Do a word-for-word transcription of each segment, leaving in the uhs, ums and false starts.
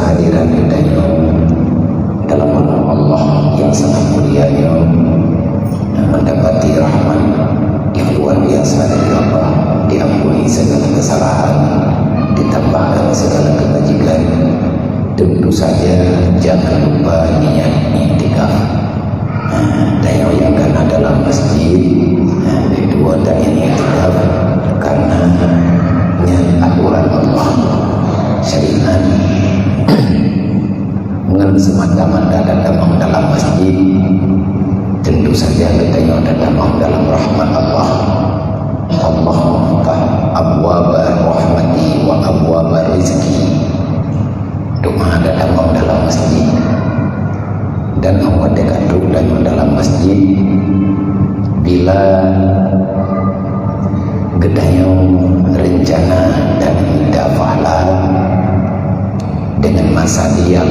Kehadiran kita nyoe dalam rumah Allah yang sangat mulia nyoe, mendapati rahmat yang luar biasa dari Allah, diampuni segala kesalahan, ditambahkan segala kebajikan. Tentu saja jangan lupa niat iktikaf. Ha, tanyoe nyang kana dalam masjid, ha, dua tanyoe iktikaf karena nyan aturan Allah, syariat. Ngon semata-mata tatamong dalam masjid, tentu saja geutanyoe tatamong dalam rahmat Allah. Allah membuka abwaba rahmati wa abwaba rizki. Doa tatamong dalam masjid. Dan Allah teuka trok dalam, dalam masjid bila geutanyoe rencana dan minta pahala dengan masa diam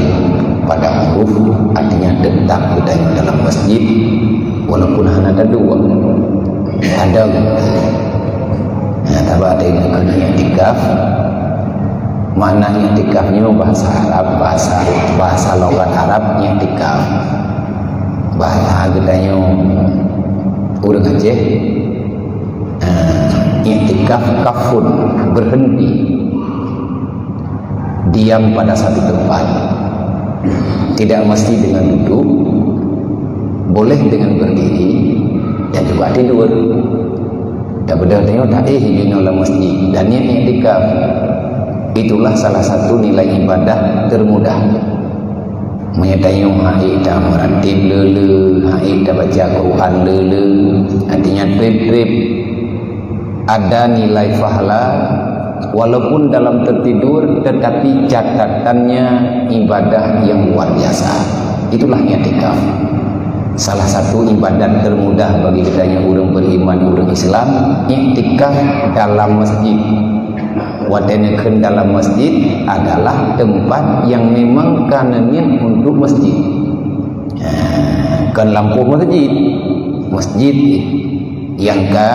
pada huruf, artinya tetap geutanyoe dalam masjid walaupun hana taduek. Ada. Nah, tabak ada yang iktikaf. Makna iktikaf nyoe bahasa Arab, bahasa, bahasa logat Arab iktikaf. Bahasa geutanyoe ureueng Aceh, eh, iktikaf kafun, berhenti. Diam pada satu tempat. Tidak mesti dengan duduk, boleh dengan berdiri dan juga tidur. Tabeudoh tanyoe taéh jinoe lam masjid dan niat iktikaf. Itulah salah satu nilai ibadah termudah. Meunyoe tanyoe hana ék tameuratéb le-le, hana ék tabaca Quran le-le, artinya treb-treb, ada nilai pahala walaupun dalam tertidur, tetapi catatannya ibadah yang luar biasa. Itulah iktikaf. Salah satu ibadat termudah bagi geutanyoe ureueng beriman, ureueng Islam, iktikaf dalam masjid. Watée neukheun dalam masjid adalah tempat yang memang ka neuniet untuk masjid. Ha, kon lampôh masjid. Masjid nyang ka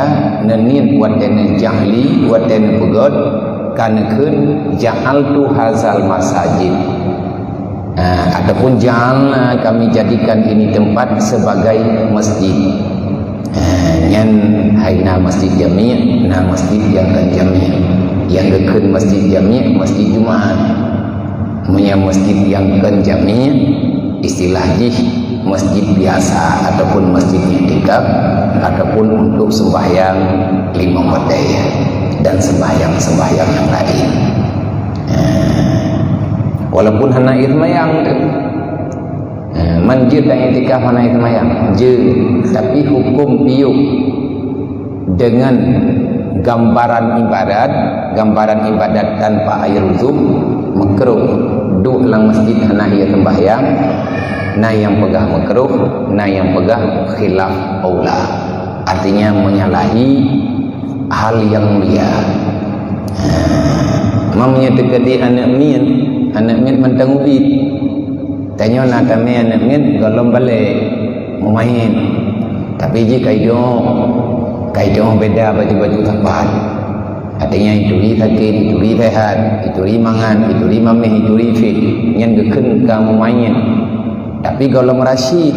neuniet watée neujak li, watée neupeugét, ka neukheun, "Ja'altu hazal masajid." Ah, ataupun ja'alna, kami jadikan ini tempat sebagai masjid. Ah, nyan hai na masjid jami', na masjid nyang kon jami'. Nyang geukheun masjid jami', masjid Jumaat. Meunyoe masjid nyang kon jami', istilah jih masjid biasa ataupun masjid iktikaf ataupun untuk sembahyang lima watée dan sembahyang-sembahyang yang lain. Ah, walaupun hana éh seumayang tu. Ha, man jeuet dan iktikaf hana éh seumayang? Jeuet, tapi hukum piôh dengan gambaran ibadat, gambaran ibadat tanpa air wudhu, makruh. Duek lam masjid hana éh seumbahyang, na nyang peugah makruh, na nyang peugah khilaf aula. Artinya menyalahi hal yang mulia. Ha, meunyoe teukeudi aneuk miet, aneuk miet mantong ubit. Tanyoe na tamé aneuk miet gohlom balek meumaén. Tapi jih ka idong, ka idong beda baju-baju sapat. Artinya ituri sakét, ituri sehat, ituri mangat, ituri mameh, ituri fit. Nyan geukheun ka meumaén. Tapi gohlom rasyid,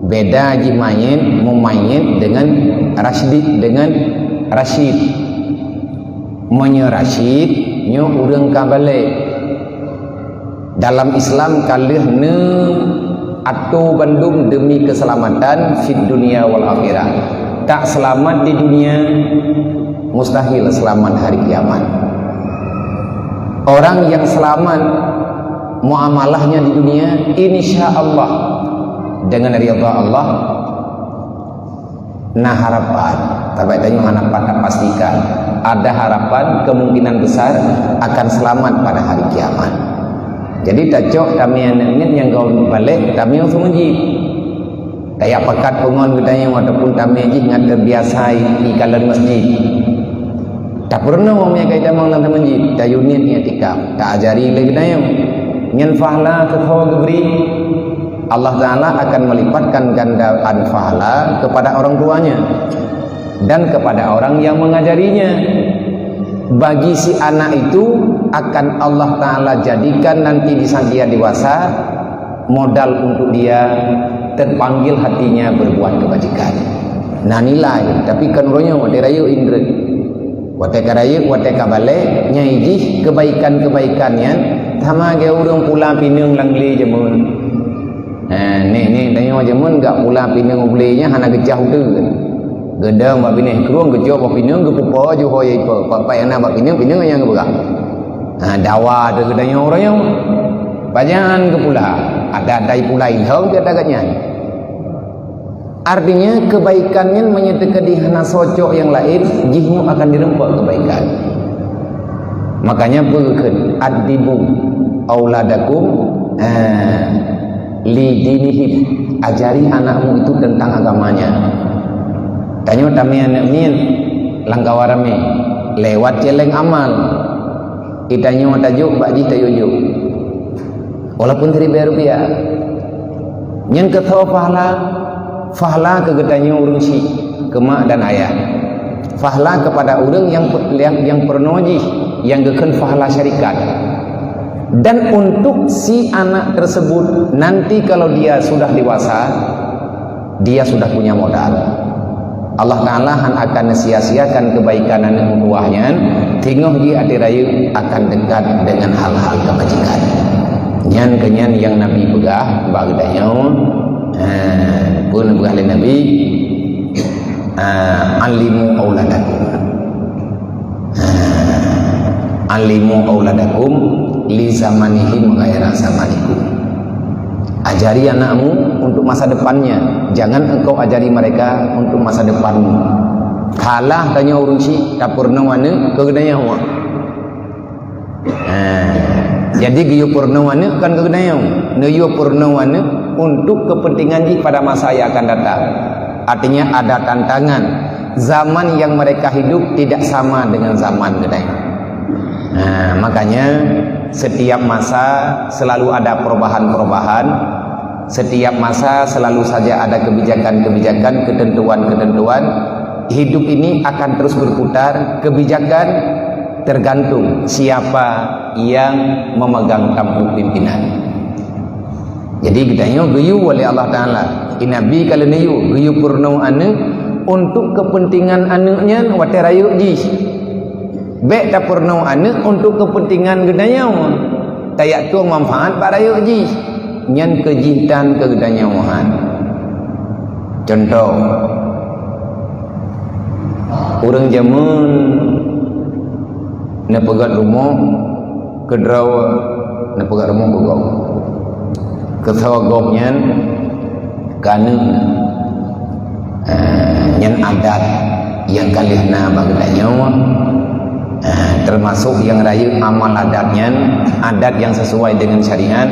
beda jih maén, meumaén dengan rasyid, dengan rasyid. Meunyoe rasyid, nyoe ureueng ka balek. Dalam Islam ka lheueh neuato bandum demi keuseulamatan fid dunya wal akhirah. Tak seulamat di dunia, mustahil seulamat hari kiamat. Orang yang selamat muamalahnya di dunia, insya Allah, dengan ridha Allah, na harapan. Tapi tanyoe hana pat tapastikan. Ada harapan, kemungkinan besar akan selamat pada hari kiamat. Jadi tacok tamé aneuk miet nyang gohlom balek, tamé u masjid. Tajak pakat peungon geutanyoe ataupun tamé jih ngat teubiasa ikalon masjid. Tapeurunoe meunyoe ka itamong lam masjid, tayue niet iktikaf, taajari lé geutanyoe. Nyan pahala keu soe geubri, Allah Ta'ala akan melipatkan gandaan pahala kepada orang tuanya dan kepada orang yang mengajarinya. Bagi si anak itu akan Allah Ta'ala jadikan nanti di saat dia dewasa modal untuk dia terpanggil hatinya berbuat kebajikan. Nah, nilai, tapi kan uroe nyoe watèe rayeuk indra. Watèe ka rayeuk, watèe ka balek, nyai jih kebaikan-kebaikan nyan sama lagèe ureueng pula pineung lam glé jameun. Ha, nèk-nèk tanyoe jameun gak pula pineung u glé nyan hana geucah uteuen. Geudong bak binéh krueng, geucok bak pineung, geupupo ju ho ipo. Pat-pat nyang na bak pineung, pineung nyang geupeugah. Ha, dawa teuh geutanyoe uroe nyoe. Pajan geupula? Ada-ada pula ilham keu tagat nyan. Artinya, kebaikan nyan meunyoe teukeudi hana socok nyang laén, jih nyoe akan direumpok kebaikan. Makanya peue kheun, "Addibu auladakum, eh, li dinihim." Ajari anakmu itu tentang agamanya. Tanyoe tamé aneuk miet lam kawan ramé, lewat céléng amal. Geutanyoe tajok bak jih tayue jok. Walaupun siribèe rupiah. Nyan keu soe pahala? Pahala keu geutanyoe ureueng syiek, keu mak dan ayah. Pahala kepada ureueng nyang pe-, nyang, nyang peurunoe jih, nyang geukheun pahala syarikat. Dan untuk si anak tersebut, nanti kalau dia sudah dewasa, dia sudah punya modal. Allah Ta'ala han akan sia-siakan kebaikan aneuk meutuwah nyan, teungoh jih até rayeuk akan dekat dengan hal-hal kebajikan. Nyan keuh nyan nyang Nabi peugah bak geutanyoe, ha, peue neupeugah lé Nabi, ha, "Allimu auladakum." Ha, "Allimu auladakum li zamanihim ghaira zamanikum." Ajari anakmu untuk masa depannya, jangan engkau ajari mereka untuk masa depanmu. Kalah tanyoe ureueng syiek tapeurunoe aneuk keu geutanyoe. Ha, jadi geuyue peurunoe aneuk kon keu geutanyoe, neuyue peurunoe aneuk untuk kepentingan jih pada masa yang akan datang. Artinya ada tantangan. Zaman yang mereka hidup tidak sama dengan zaman geutanyoe. Nah, makanya setiap masa selalu ada perubahan-perubahan, setiap masa selalu saja ada kebijakan-kebijakan, ketentuan-ketentuan. Hidup ini akan terus berputar, kebijakan tergantung siapa yang memegang tampuk pimpinan. Jadi geutanyoe geuyue oleh Allah Ta'ala. I Nabi ka lheueh neuyue, geuyue peurunoe aneuk untuk kepentingan aneuk nyan watèe rayeuk jih. Bèk tapeurunoe aneuk untuk kepentingan geutanyoe. Tajak tueng manfaat bak rayeuk jih. Nyan keu jih tan keu geutanyoe han. Contoh, ureueng jameun neupeugöt rumoh, keudroe neupeugöt rumoh keu gob. Keu soe gob nyan, keu aneuk. Ah, nyan adat nyang ka lheueh na bak geutanyoe. Ah, termasuk nyang rayeuk amal adat nyan, adat nyang sesuai dengan syariat.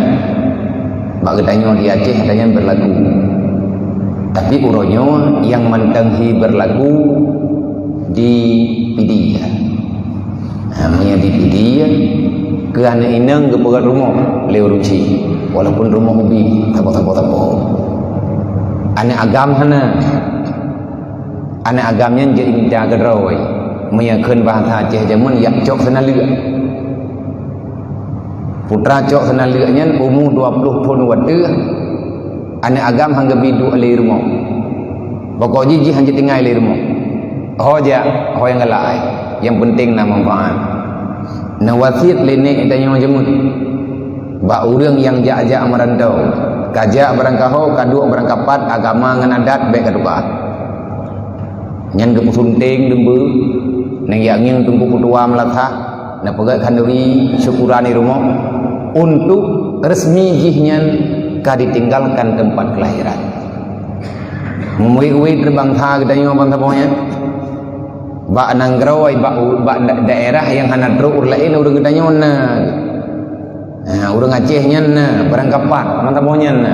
Bak geutanyoe di Aceh, adat nyan berlaku. Tapi uroe nyoe nyang mantong hi berlaku di Pidie. Ha, meunyoe di Pidie, keu aneuk inong geupeugöt rumoh lé ureueng chik, walaupun rumoh ubit, sapo-sapo-sapo. Aneuk agam hana. Aneuk agam nyan jeuet imita keudroe. Meunyoe kheun bahasa Aceh jameun, jak cok seunaleuek. Putra cok seunaleuek nyan umu dua ploh thon watèe, aneuk agam han geubi duek lé rumoh. Pokok jih, jih han jitinggai lé rumoh. Ho jak, ho nyang galak ai. Nyang penting na manfaat. Neuwasiet lé nèk tanyoe jameun bak ureueng nyang jak-jak meurantau, ka jak barangkaho, ka duek barangkapat, agama ngon adat bèk ka tuka. Nyan geupeusunteng deumbeue, nang jak ngieng teungku peutua meulasah, neupeugöt khanduri syukuran di rumoh, untuk resmi jih nyan ka ditinggalkan tempat kelahiran. Meumui-ui teubangsa geutanyoe bansa boh nyan. Bak nanggroe, bak, bak da-, daerah nyang hana trok ureueng laén, ureueng geutanyoe na. Ha, ureueng Aceh nyan na, barangkapat, bansa boh nyan na.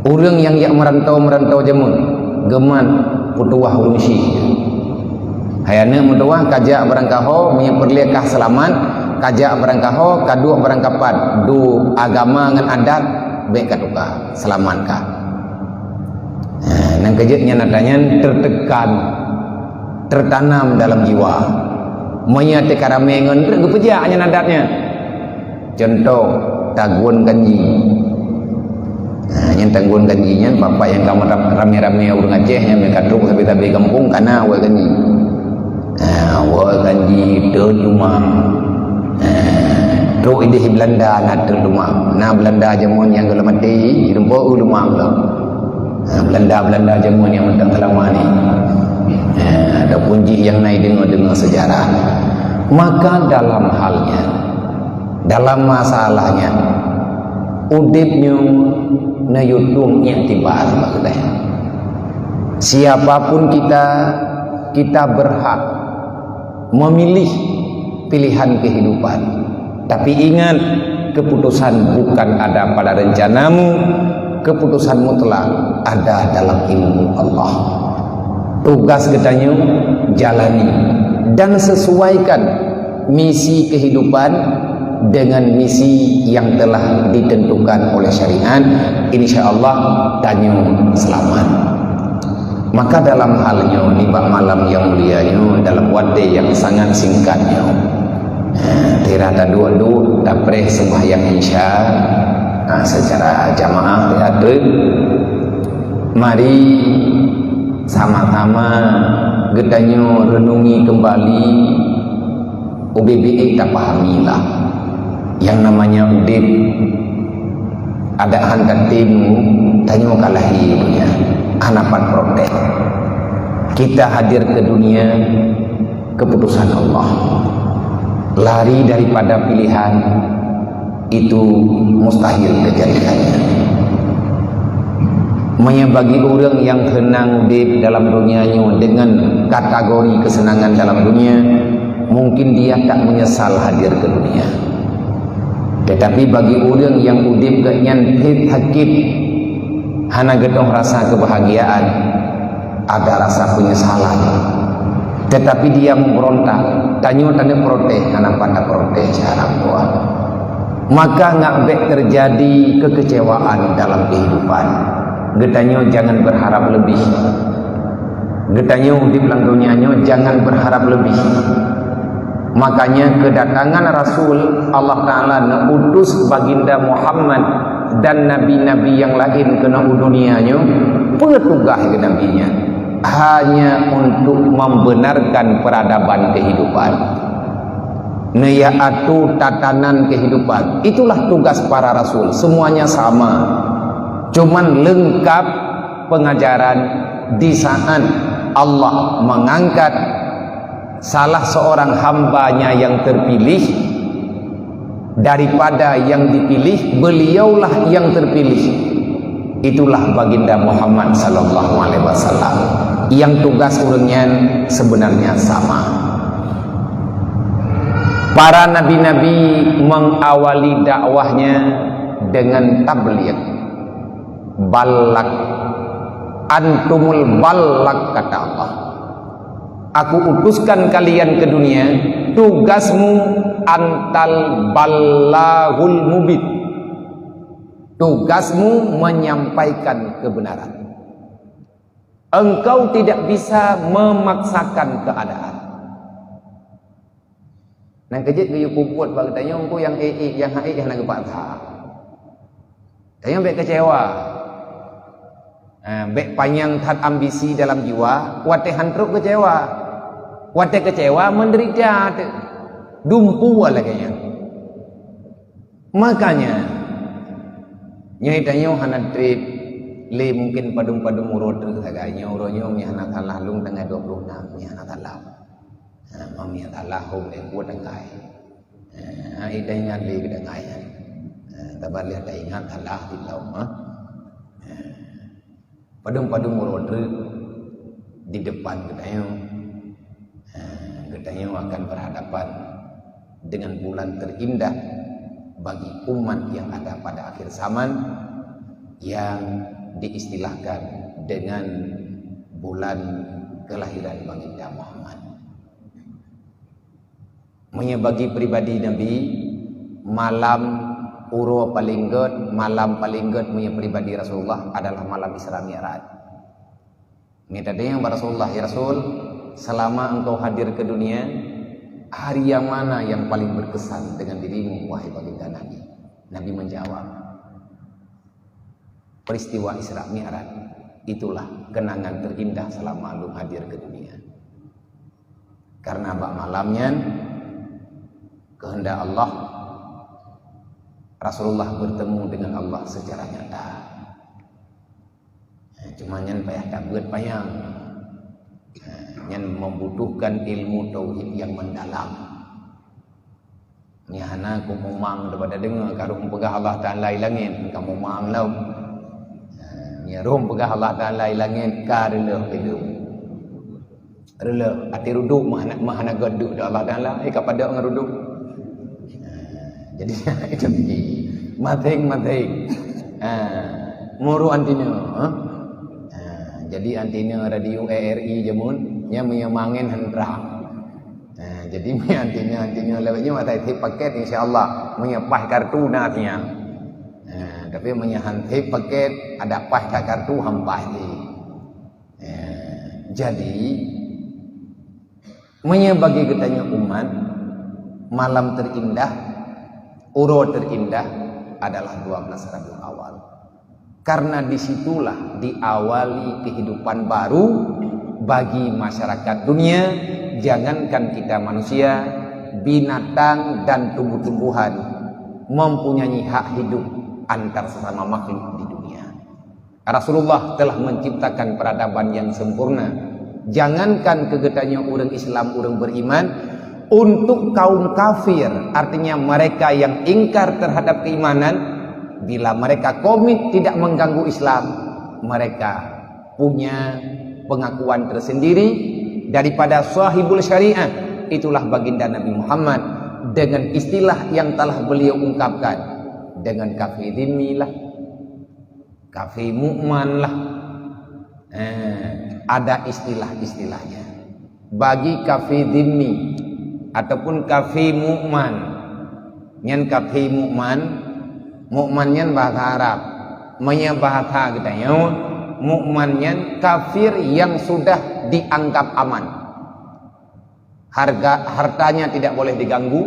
Ureueng nyang jak meurantau-meurantau jameun, geumat peutuwah ureueng chik. Hai aneuk meutuwah, ka jak barangkaho, meunyoe peureulèe kah seulamat, ka jak barangkaho, ka duek barangkapat, du agama ngon adat bèk ka tuka, seulamat kah. Ha, nyang keujeuet nyan atra nyan tertekan, tertanam dalam jiwa. Meunyoe teuka ramé ngon treuk geupeujak nyan adat nyan. Contoh, tagun ganji. Nah, nyan tagun ganji nyan, bapak nyang ka meuram-, ramé-ramé ureuëng Aceh nyan, meuka trok sabe-sabe gampông kana woe ganji. Nah, woe ganji treuk lumang. Nah, trok idéh Belanda na treuk lumang. Na Belanda jameun nyang geuleumaté, jiteumpok u lumang tu. Ha, Belanda-Belanda jameun nyang mantong teulama ni. Ha, ataupun jih nyang na deungoe-deungoe sejarah. Maka dalam hal nyan, dalam masalah nyan, udeb nyoe neuyue tueng iktibar bak geutanyoe. Siapapun kita, kita berhak memilih pilihan kehidupan. Tapi ingat, keputusan bukan ada pada rencanamu, keputusan mutlak ada dalam ilmu Allah. Tugas geutanyoe jalani dan sesuaikan misi kehidupan dengan misi yang telah ditentukan oleh syariat. Insya Allah, tanyoe selamat. Maka dalam hal nyoe, nibak malam nyang mulia nyoe, dalam watée nyang sangat singkat nyoe, eh, tira taduek-duek, tapreh sembahyang Isya, ah, secara jamaah, ya, tu. Mari sama-sama geutanyoe renungi kembali ubé-bé tapahami lah. Yang namanya udeb, adak han tatem, tanyoe ka lahé dunia, hana pat protes. Kita hadir ke dunia, keputusan Allah. Lari daripada pilihan, itu mustahil terjadi. Meunyoe bagi ureuëng nyang seunang udeb dalam dunia nyoe dengan kategori kesenangan dalam dunia, mungkin dia tak menyesal hadir ke dunia. Tetapi bagi ureuëng nyang udeb geuhnyan phet sakét, hana geutoh rasa kebahagiaan, ada rasa penyesalan. Tetapi dia memberontak, tanyoe taneuk protes, hana pat taprotes cara buah. Maka ngak bék terjadi kekecewaan dalam kehidupan. Geutanyoe jangan berharap lebih. Geutanyoe udeb lam dunia nyoe jangan berharap lebih. Makanya kedatangan Rasul Allah Ta'ala neuutus Baginda Muhammad dan nabi-nabi nyang laén keunoe u dunia nyoe, peue tugaih geunabi nyan? Hanya untuk membenarkan peradaban kehidupan. Neuyue atô tatanan kehidupan. Itulah tugas para rasul. Semuanya sama. Cuman lengkap pengajaran di saat Allah mengangkat salah seorang hamba-Nya yang terpilih, daripada yang dipilih, beliaulah yang terpilih. Itulah Baginda Muhammad sallallahu alaihi wasallam. Yang tugas ureuëng nyan sebenarnya sama. Para nabi-nabi mengawali dakwahnya dengan tabligh. Balak. Antumul balak, kata Allah. Aku utuskan kalian ke dunia, tugasmu antal balaghul mubin. Tugasmu menyampaikan kebenaran. Engkau tidak bisa memaksakan keadaan. Nyang keujeuet geuyue peubuet bak geutanyoe, engko nyang ék-ék, nyang han ék, nyang hana geupaksa. Tanyoe bék keucewa. Ha, bék panyang that ambisi dalam jiwa, watée han trok keucewa. Watée keucewa, menderita teuk. Dumpeue lagée nyan. Makanya, nyoe tanyoe hana treb lé mungken padum-padum uroe teuk sagai. Nyoe uroe nyoe, meunyo hana salah, lôn tanggai dua puluh enam, meunyo hana salah. Ha, meunyo salah, hom lé buet tanggai. Ha, ai taingat lé keu tanggai nyan. Ha, tabaliek taingat salah di lom, ha. Ha. Padum-padum uroe teuk di depan geutanyoe. Ha, geutanyoe akan berhadapan dengan bulan terindah bagi umat yang ada pada akhir zaman, yang diistilahkan dengan bulan kelahiran Baginda Muhammad. Meunyoe bagi pribadi Nabi, malam uroe paleng gét, malam paleng gét meunyoe pribadi Rasulullah adalah malam Isra Mi'raj. Nyan tadi nyang bak Rasulullah, "Ya Rasul, selama engkau hadir ke dunia, Hari yang mana yang paling berkesan dengan dirimu, wahai baginda Nabi? Nabi menjawab, peristiwa Isra Mi'raj. Itulah kenangan terindah selama lôn hadir ke dunia. Karena bak malam nyan, kehendak Allah, Rasulullah bertemu dengan Allah secara nyata. Cuma nyan payah tabeuet panyang. Nyan membutuhkan ilmu tauhid yang mendalam. Nyan hana kumumang daripada deungoe, ka rhom peugah Allah Taala i langét, ka mumang lom. Nyan rhom peugah Allah Taala i langét, ka reuloh ilmu. Reuloh, até ruduk mah hana, mah hana gét duek di Allah Taala, eh, ka padub ngon ruduk. Jadi, itu mating-mating. Ha, muru antenan, ha? Ha, jadi antenan radio A R I jameun, nya meunyoe mangén han trang. Ha, jadi meunyoe antenan, antenan lewat nyoe, atai tip paket, insya Allah, meunyoe paih kartu na siang. Ha, tapi meunyoe han tip paket, ada paih kat kartu, han paih lé. Ya, jadi, meunyoe bagi geutanyoe umat, malam terindah, uroe terindah adalah dua belas Rabiul Awal. Karena di situlah diawali kehidupan baru bagi masyarakat dunia, jangankan kita manusia, binatang dan tumbuh-tumbuhan mempunyai hak hidup antar sesama makhluk di dunia. Rasulullah telah menciptakan peradaban yang sempurna. Jangankan keu geutanyoe ureuëng Islam, ureuëng beriman, untuk kaum kafir, artinya mereka yang ingkar terhadap keimanan, bila mereka komit tidak mengganggu Islam, mereka punya pengakuan tersendiri daripada sahibul syariah, itulah baginda Nabi Muhammad, dengan istilah yang telah beliau ungkapkan, dengan kafir dhimmi lah. Kafé mu'man lah. Eh, ada istilah-istilahnya. Bagi kafé dhimmi ataupun kafé mu'man. Nyan kafé mu'man, mu'man nyan bahasa Arab. Meunyoe bahasa geutanyoe, mu'man nyan kafir yang sudah dianggap aman. Harga, hartanya tidak boleh diganggu,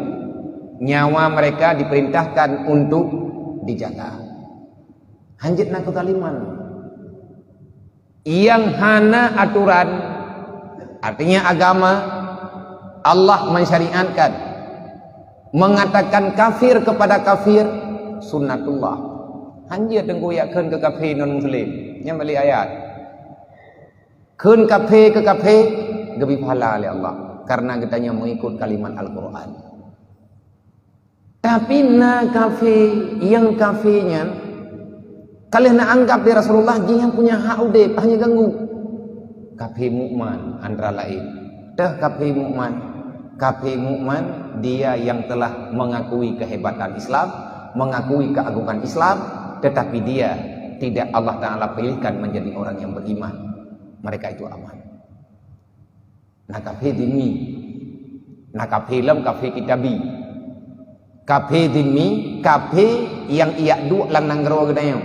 nyawa mereka diperintahkan untuk dijaga. Hanjeuet na keuzaliman. Nyang hana aturan, artinya agama, Allah mensyariatkan, mengatakan kafir kepada kafir, sunnatullah. Hanjeuet teungku jak kheun keu kafé non muslim. Nyan balik ayat. Kheun kafé keu kafé, geubri pahala lé Allah, karena geutanyoe mengikut kalimat Al-Quran. Tapi na kafé, nyang kafé nyan, ka lheueh na anggap lé Rasulullah, jih nyang punya hak udeb, hana ganggu. Kafé mu'man antara lain. Teuh kafé mu'man. Kafé mu'man, dia yang telah mengakui kehebatan Islam, mengakui keagungan Islam, tetapi dia tidak Allah Taala pilihkan menjadi orang yang beriman. Mereka itu aman. Na kafé dhimmi. Na kafé lom, kafé kitabi. Kafé dhimmi, kafé nyang iyak duek lam nanggroe geutanyoe.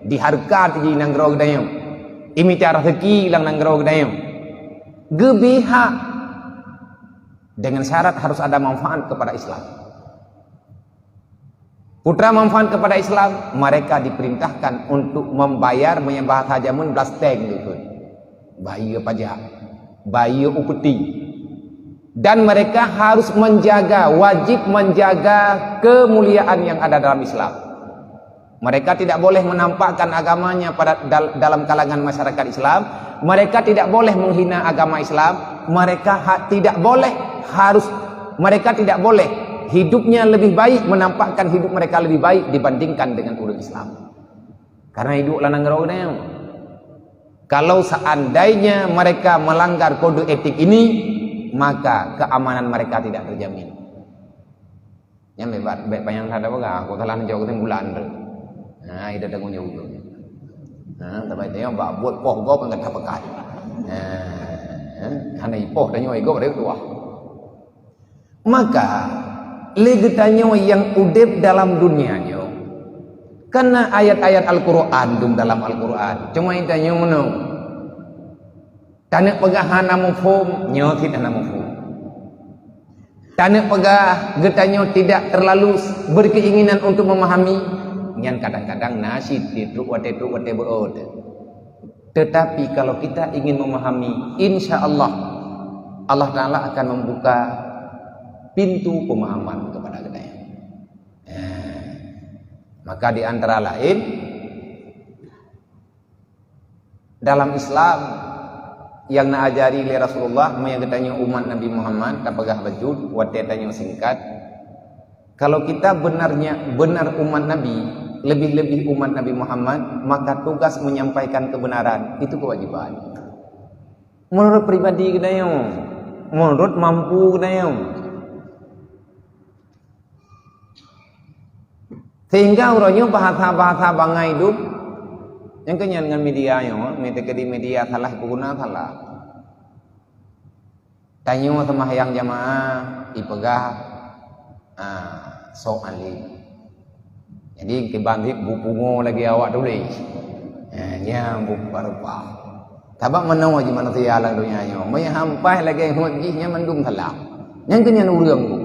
Dihareukat jih nanggroe geutanyoe. Imita raseuki lam nanggroe geutanyoe. Geubri hak. Dengan syarat harus ada manfaat kepada Islam. Putra manfaat kepada Islam, mereka diperintahkan untuk membayar, meunyoe bahasa jameun, blasteng gitu. Bayeue pajak, bayeue upeti. Dan mereka harus menjaga, wajib menjaga kemuliaan yang ada dalam Islam. Mereka tidak boleh menampakkan agamanya pada dal-, dalam kalangan masyarakat Islam. Mereka tidak boleh menghina agama Islam. Mereka ha-, tidak boleh harus, mereka tidak boleh hidupnya lebih baik, menampakkan hidup mereka lebih baik dibandingkan dengan ureuëng Islam. Karena hidup lam nanggroe geutanyoe. Kalau seandainya mereka melanggar kode etik ini, maka keamanan mereka tidak terjamin. Nyan bèk, bèk panyang that peugah, aku telah neujok kesimpulan tu. Nah, itu tanggung jawab tu. Nah, tapi dia bak buet poh gob kan kata pekat. Nah, hana ipoh tanyoe gob dari tuah. Maka, lé geutanyoe nyang udeb dalam dunia nyoe, kan na ayat-ayat Al-Quran dum dalam Al-Quran. Cuma tanyoe meunoe. Taneuk peugah hana muphom, nyoe cit hana muphom. Taneuk peugah geutanyoe tidak terlalu berkeinginan untuk memahami, nyan kadang-kadang na cit di trok watée-trok watée beuôt. Tetapi kalau kita ingin memahami, insya Allah, Allah Ta'ala akan membuka pintu pemahaman kepada kita. Eh, maka di antara lain, dalam Islam yang na ajari lé Rasulullah, meunyoe geutanyoe umat Nabi Muhammad, tapeugah bacut, watée tanyoe singkat, kalau kita benarnya, benar umat Nabi, lebih-lebih umat Nabi Muhammad, maka tugas menyampaikan kebenaran, itu kewajiban. Menurut pribadi geutanyoe, menurut mampu geutanyoe. Sehingga uroe nyoe bahasa-bahasa bangai dum, nyang keunyan ngon media nyoe, meuteuka di media salah, peuguna salah. Tanyoe seumahyang jamaah, ipeugah, ah, sok alim. Jadi, kiban cit bu pungo lagée awak tuléh. Eh, nyang bu rupa-rupa. Sabab meunoe jih manusia lam donya nyoe. Meunyoe hampai lagée ngon jih, nyan mandum salah. Nyang keunyan ureuëng bu.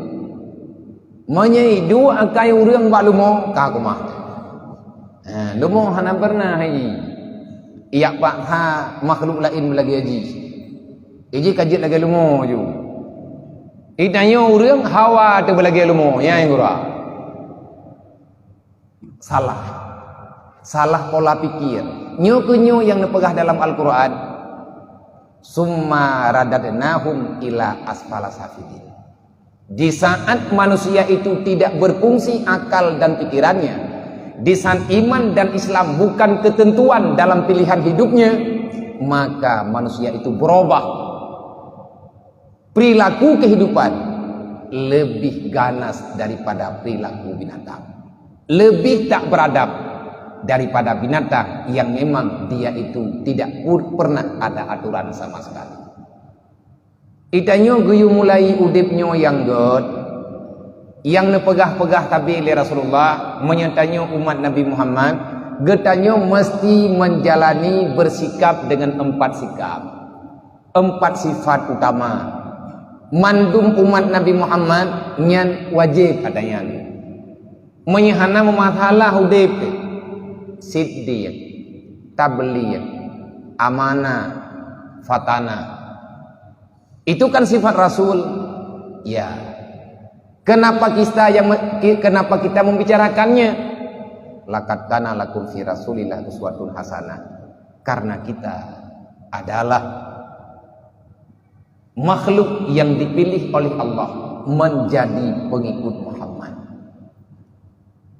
Meunyoe iduek akai ureuëng bak leumo, ka keumah. Ha, leumo hana pernah hai jih. Ijak paksa makhluk laén beulagée jih. Iji ka jeuet lagée leumo ju. Itanyoe ureuëng hawa teuh beulagée leumo, nyang gura. Salah. Salah pola pikir. Nyoe keuh nyoe nyang neupeugah dalam Al-Quran, "Summa radadnahum ila asfala safilin." Di saat manusia itu tidak berfungsi akal dan pikirannya, di saat iman dan Islam bukan ketentuan dalam pilihan hidupnya, maka manusia itu berubah. Perilaku kehidupan lebih ganas daripada perilaku binatang. Lebih tak beradab daripada binatang yang memang dia itu tidak pur-, pernah ada aturan sama sekali. Itanyoe geuyue mulai udeb nyoe nyang gét, nyang neupeugah-peugah tabi lé Rasulullah, meunyoe tanyoe umat Nabi Muhammad, geutanyoe meusti menjalani bersikap dengan empat sikap. Empat sifat utama. Mandum umat Nabi Muhammad nyan wajéb atanyan. Meunyoe hana meumasalah udeb, siddiq, tabligh, amanah, fatanah. Itu kan sifat Rasul. Ya. Kenapa kita yang me-, ki-, kenapa kita membicarakannya? Laqad kana lakum fi Rasulillah uswatun hasanah. Karena kita adalah makhluk yang dipilih oleh Allah menjadi pengikut Muhammad.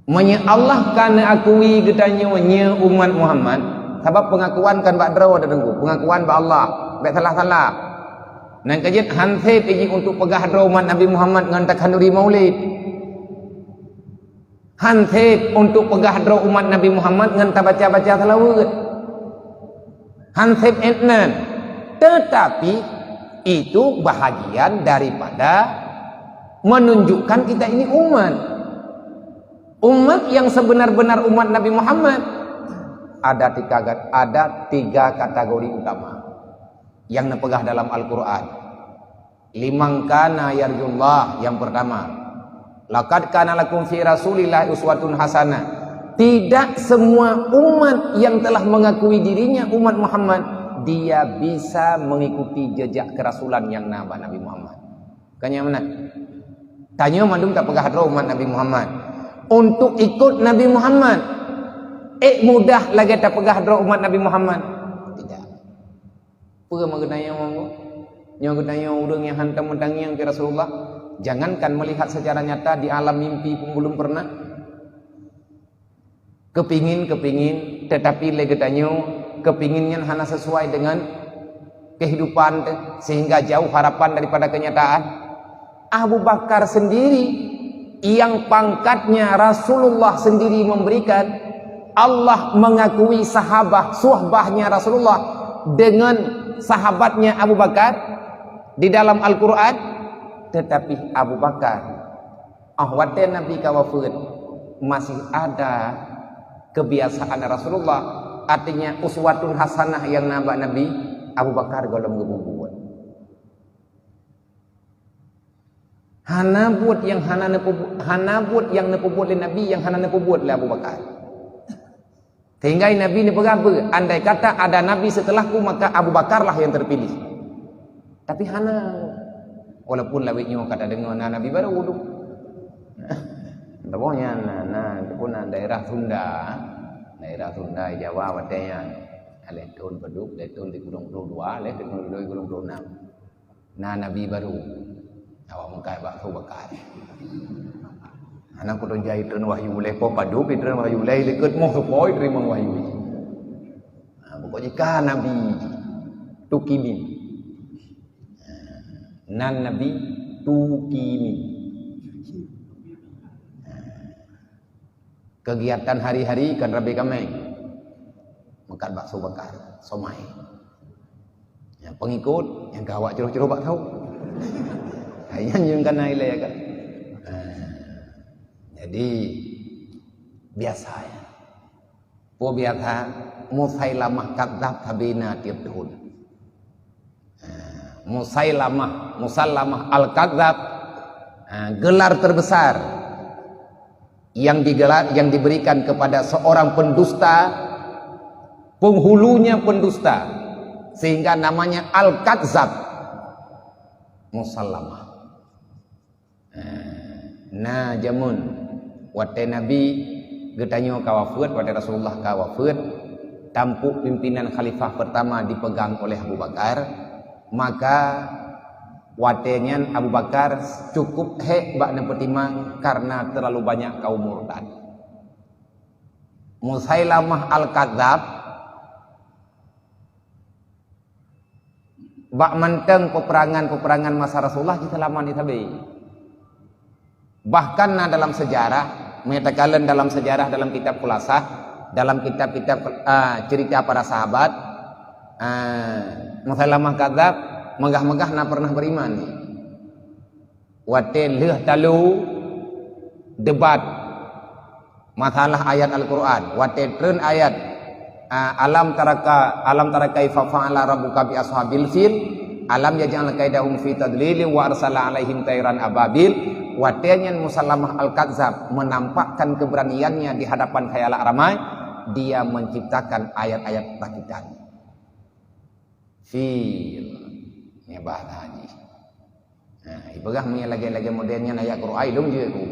Meunyoe Allah ka neuakui geutanyoe nyoe umat Muhammad, sabab pengakuan kan bak droe, Teungku, pengakuan bak Allah, bék salah-salah. Nyang keujeuet, han sép jih untuk peugah droe umat Nabi Muhammad ngon takhanduri maulid. Han sép untuk peugah droe umat Nabi Muhammad ngon tabaca-baca seulaweuet. Han sép étnan. Tetapi, itu bahagian daripada menunjukkan kita ini umat. Umat yang sebenar-benar umat Nabi Muhammad, ada tiga, ada tiga kategori utama yang neupeugah dalam Al-Quran. Liman kana yarjullah, yang pertama. Laqad kana lakum fi Rasulillah uswatun hasanah. Tidak semua umat yang telah mengakui dirinya umat Muhammad, dia bisa mengikuti jejak kerasulan yang na bak Nabi Muhammad. Kan nyang meunan? Tanyoe mandum tapeugah droe umat Nabi Muhammad. Untuk ikut Nabi Muhammad, ék mudah lagée tapeugah droe umat Nabi Muhammad? Tidak. Peue meugeunayong nyoe? Nyoe geutanyoe ureuëng nyang hantom meutangieng keu Rasulullah. Jangankan melihat secara nyata, di alam mimpi pun belum pernah. Kepingin, kepingin, tetapi lé geutanyoe kepingin nyan hana sesuai dengan kehidupan teuh, sehingga jauh harapan daripada kenyataan. Abu Bakar sendiri yang pangkatnya Rasulullah sendiri memberikan, Allah mengakui sahabah, suhbahnya Rasulullah dengan sahabatnya Abu Bakar di dalam Al-Quran, tetapi Abu Bakar, ah, watée Nabi ka wafeuet, masih ada kebiasaan Rasulullah, artinya uswatun hasanah yang na bak Nabi, Abu Bakar gohlom geupeubuet. Hana buet nyang hana neupeubu-, hana buet nyang neupeubuet lé Nabi nyang hana neupeubuet lé Abu Bakar. Sehingga Nabi neupeugah beu, "Andai kata ada Nabi setelahku, maka Abu Bakarlah yang terpilih." Tapi hana. Walaupun lawét nyoe ka tadeungoe na Nabi barô dum. Tapi nyan na, na, pun na daerah Sunda. Daerah Sunda Jawa watèe nyan. Lhèe thôn padub, lhèe thôn sikureueng ploh dua, lhèe thôn sikureueng ploh enam. Na Nabi barô. Awak meukat bak Abu Bakar. Hana kutôn jai treun wahyu lé po padub, treun wahyu lé likot moh seupoi teurimong wahyu. Ha, pokok jih ka Nabi tukimin. Nan Nabi tukimin. Kegiatan hari-hari kan rabe kaméng. Meukat bakso bakar, somai. Ya, pengikut yang ka awak curoh-curoh bak tau. Hai nyan nyang kana ilée kan. Ha. Jadi biasa ya. Peue biasa, Musailamah kadzab sabé na tiep thon. Musailamah, Musallamah Al-Kadzab, gelar terbesar yang digelar, yang diberikan kepada seorang pendusta, penghulunya pendusta, sehingga namanya Al-Kadzab. Musallamah. Na jameun watée Nabi geutanyoe ka wafeuet, watée Rasulullah ka wafeuet, tampuk pimpinan khalifah pertama dipegang oleh Abu Bakar, maka watée nyan Abu Bakar cukup hék bak neupeutimang karena terlalu banyak kaum murtad. Musailamah Al-Kadzab bak mantong peperangan-peperangan masa Rasulullah jiseulamat di sabe. Bahkan na dalam sejarah, meunyoe takalon dalam sejarah, dalam kitab Khulasah, dalam kitab-kitab, ah, cerita para sahabat, ah, Musailamah Kadzab meugah-meugah na pernah beriman. Watée lheueh talu debat masalah ayat Al-Quran, watée treun ayat, a, "Alam taraka, alam tara kaifa fa'ala rabbuka bi ashabil fil, alam yaj'al kaidahum fi tadlilin wa arsala 'alaihim tairan ababil." Watée nyan Musallamah Al-Kadzab menampakkan keberaniannya di hadapan khayalak ramai, dia menciptakan ayat-ayat rakitan. Fil. Nyan bahasa jih. Nah, ipeugah meunyoe lagée-lagée model nyan ayat Quran, ilôn jeuet ku.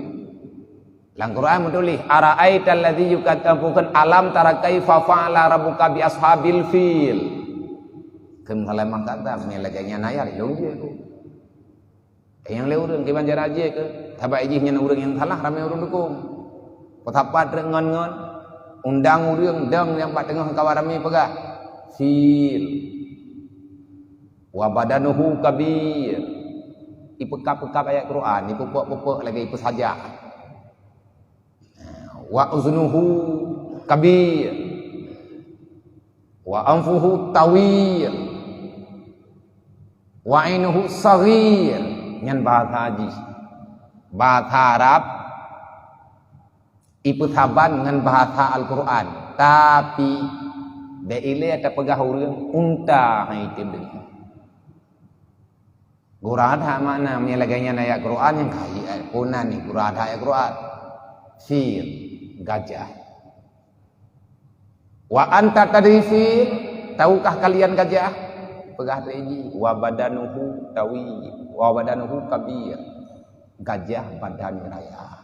Lam Quran meutuléh, "Ara'aital ladzi yukadz-, bukan, alam tara kaifa fa'ala rabbuka bi ashabil fil." Kheun Musallamah Kadzab, meunyoe lagée nyan ayat, ilôn jeuet ku. Nyang lé ureuëng kiban cara jih keu, sabab jih nyan ureuëng nyang salah ramé ureuëng dukong. Peusapat treuk ngon-ngon, undang ureuëng dong nyang bak teungoh kawan ramé peugah, "Fil." "Wa badanuhu kabir." Ipeukab-peukab ayat Quran, ipeupok-peupok lagée ipeusajak. "Wa uznuhu kabir. Wa anfuhu tawil. Wa ainuhu saghir." Nyan bahasa jih. Bahasa Arab ipeusaban ngon bahasa Al-Quran. Tapi, bèk ilée tapeugah ureuëng unta hai tem deungoe. Gura that makna, meunyoe lagée nyan ayat Quran nyang kayée ayat Quran ni, gura that ayat Quran. Fil, gajah. "Wa anta tadri fil, tahukah kalian gajah?" Peugah lé jih, "Wa badanuhu tawil, wa badanuhu kabir." Gajah badan raya.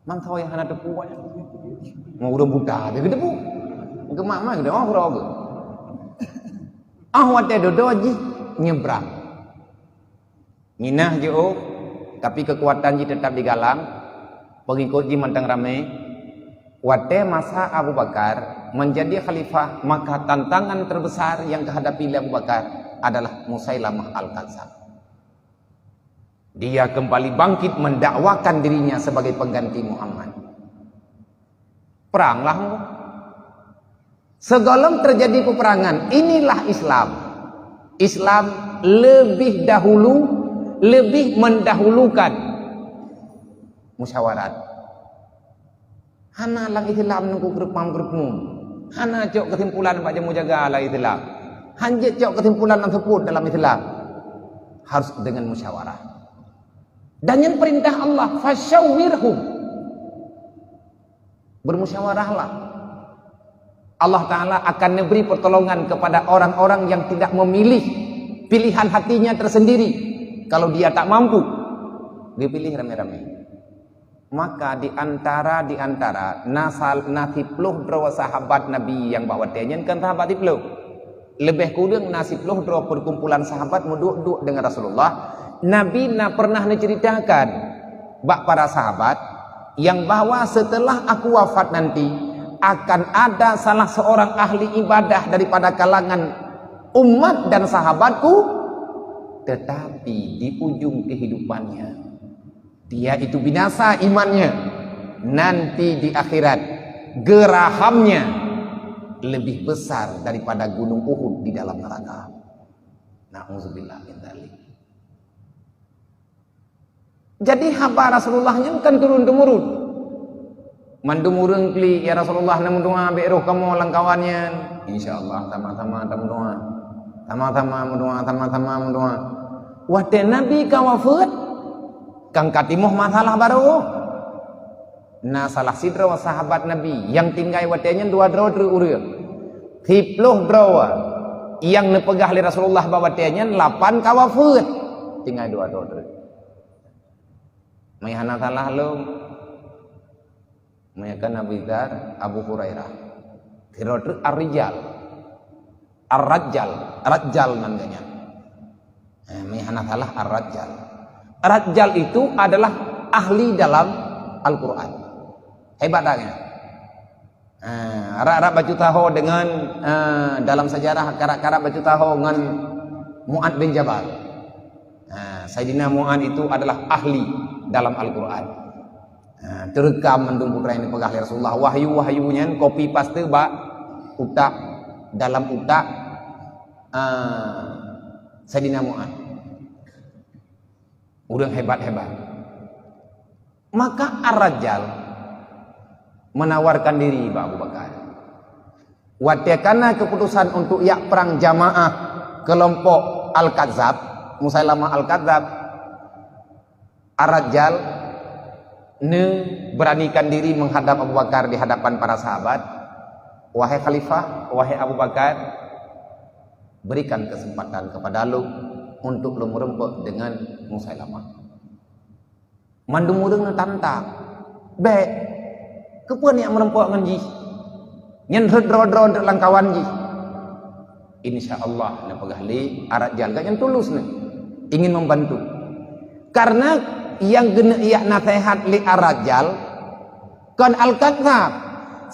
Mantong nyang hana teupeu awaknyan. Ngon ureuëng buta aja geuteupeue. Geumak-mak geudoe, oh, uroe geuh. Ah, watée dudoe jih nyebrang. Nginah jiôh, tapi keukuatan jih teutap digalang. Peungikot jih mantong ramé. Watée masa Abu Bakar menjadi khalifah, maka tantangan terbesar yang dihadapi lé Abu Bakar adalah Musailamah Al-Kadzab. Dia kembali bangkit mendakwakan dirinya sebagai pengganti Muhammad. Peranglah engkau. Segohlom terjadi peperangan, inilah Islam. Islam lebih dahulu, lebih mendahulukan musyawarat. Hana lam Islam nungku keureup-mam keureup-mum. Hana cok keusimpulan bak jeumu jaga lam Islam. Hanjeuet cok keusimpulan lam seupôt dalam Islam. Harus dengan musyawarah. Dan nyan perintah Allah, "Fasyawirhum." Bermusyawarahlah. Allah Ta'ala akan neubri pertolongan kepada orang-orang yang tidak memilih pilihan hatinya tersendiri. Kalau dia tak mampu, dipilih ramé-ramé. Maka di antara, di antara, na sal-, na siploh droe sahabat Nabi nyang bak watée nyan kon sahabat siploh. Leubeh kureueng na siploh droe perkumpulan sahabat meuduek-duek deungon Rasulullah. Nabi na pernah neuceuritakan bak para sahabat nyang bahwa setelah aku wafat nanti akan ada salah seorang ahli ibadah daripada kalangan umat dan sahabatku, tetapi di ujung kehidupannya dia itu binasa imannya. Nanti di akhirat, gerahamnya lebih besar daripada gunung Uhud di dalam neraka. Na'udzubillah min dzalik. Jadi haba Rasulullah nyan kan turun-temurun. Mandum ureuëng klik, "Ya Rasulullah, na meudoa bék roh kamoe lam kawan nyan." "Insya Allah, sama-sama tameudoa. Sama-sama meudoa, sama-sama meudoa." Watée Nabi ka wafeuet, kan ka timoh masalah barô. Na salah sidroe sahabat Nabi nyang tinggai watée nyan dua droe treuk ureuëng. Siploh droe nyang neupeugah lé Rasulullah bak watée nyan, lapan ka wafeuet. Tinggai dua droe treuk. Meuhana salah lom. Meunyoe kan Abu Dzar, Abu Hurairah. Sidroe treuk Ar-Rijal. Ar-Rajjal, Rajjal nan geuh nyan. Eh, meuhana salah Ar-Rajjal. Ar-Rajjal itu adalah ahli dalam Al-Quran. Hebat dah kan? Eh, rab-rab bacut saho dengan, eh, dalam sejarah karab-karab bacut saho ngon Mu'ad bin Jabal. Eh, Saidina Mu'ad itu adalah ahli dalam Al-Quran. Ha, teureukam mandum peue nyang neupeugah lé Rasulullah. Wahyu-wahyu nyan copy paste bak utak, dalam utak, ah, Saidina Mu'ad. Ureuëng hebat-hebat. Maka Ar-Rajjal menawarkan diri bak Abu Bakar. Watée kana keuputosan untuk jak prang jamaah keulompok Al-Kadzab, Musailamah Al-Kadzab, Ar-Rajjal neuberanikan diri menghadap Abu Bakar di hadapan para sahabat, "Wahai Khalifah, wahai Abu Bakar, berikan kesempatan kepada lôn untuk lôn meureumpok dengan Musailamah." Mandum ureuëng neutantang, "Bék, keupeue neujak meureumpok ngon jih? Nyan rhot droe-droe nteuk lam kawan jih." Insya Allah, neupeugah lé Ar-Rajjal, gobnyan tulus nyan, ingin membantu. Karena nyang geuneuk jak naseuhat lé Ar-Rajjal kon Al-Kadzab,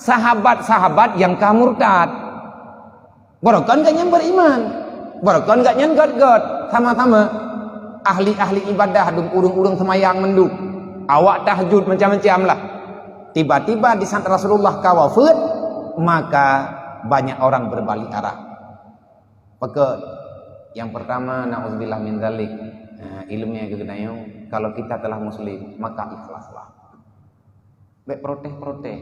sahabat-sahabat nyang ka murtad. Barokon gobnyan beriman, barokon gobnyan göt-göt, sama-sama ahli-ahli ibadah, dum ureuëng-ureuëng seumayang mandum, awak tahajud macam-macam lah. Tiba-tiba di saat Rasulullah ka wafeuet, maka banyak orang berbalik arah. Pakon? Yang pertama, na'udzubillah min dzalik. Nah, ilmu yang geunayoe, kalau kita telah muslim, maka ikhlaslah. Bék protes-protes.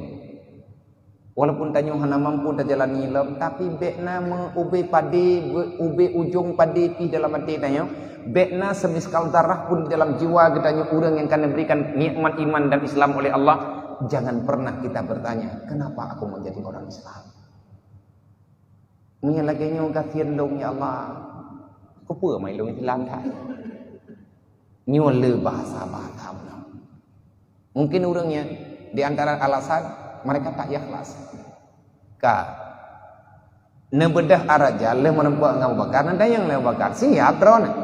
Walaupun tanyoe hana mampu tajalani lom, tapi bék na meu-, ubé padé, be-, ubé ujong padé pih dalam até tanyoe. Bék na semiskal darah pun di dalam jiwa geutanyoe ureuëng nyang ka neuberikan nikmat iman dan Islam oleh Allah. Jangan pernah kita bertanya, "Kenapa aku menjadi orang Islam?" Meunyoe lagée nyoe gasien lôn, ya Allah, keupeue mai lôn Islam that? Nyoe le bahasa-bahasa bunoe. Mungkin ureuëng nyan di antara alasan mereka tak ikhlas. Ka. Neubeudôh Ar-Rajjal lheueh meureumpok ngon Abu Bakar, neutanyong lé Abu Bakar, siap droeneuh?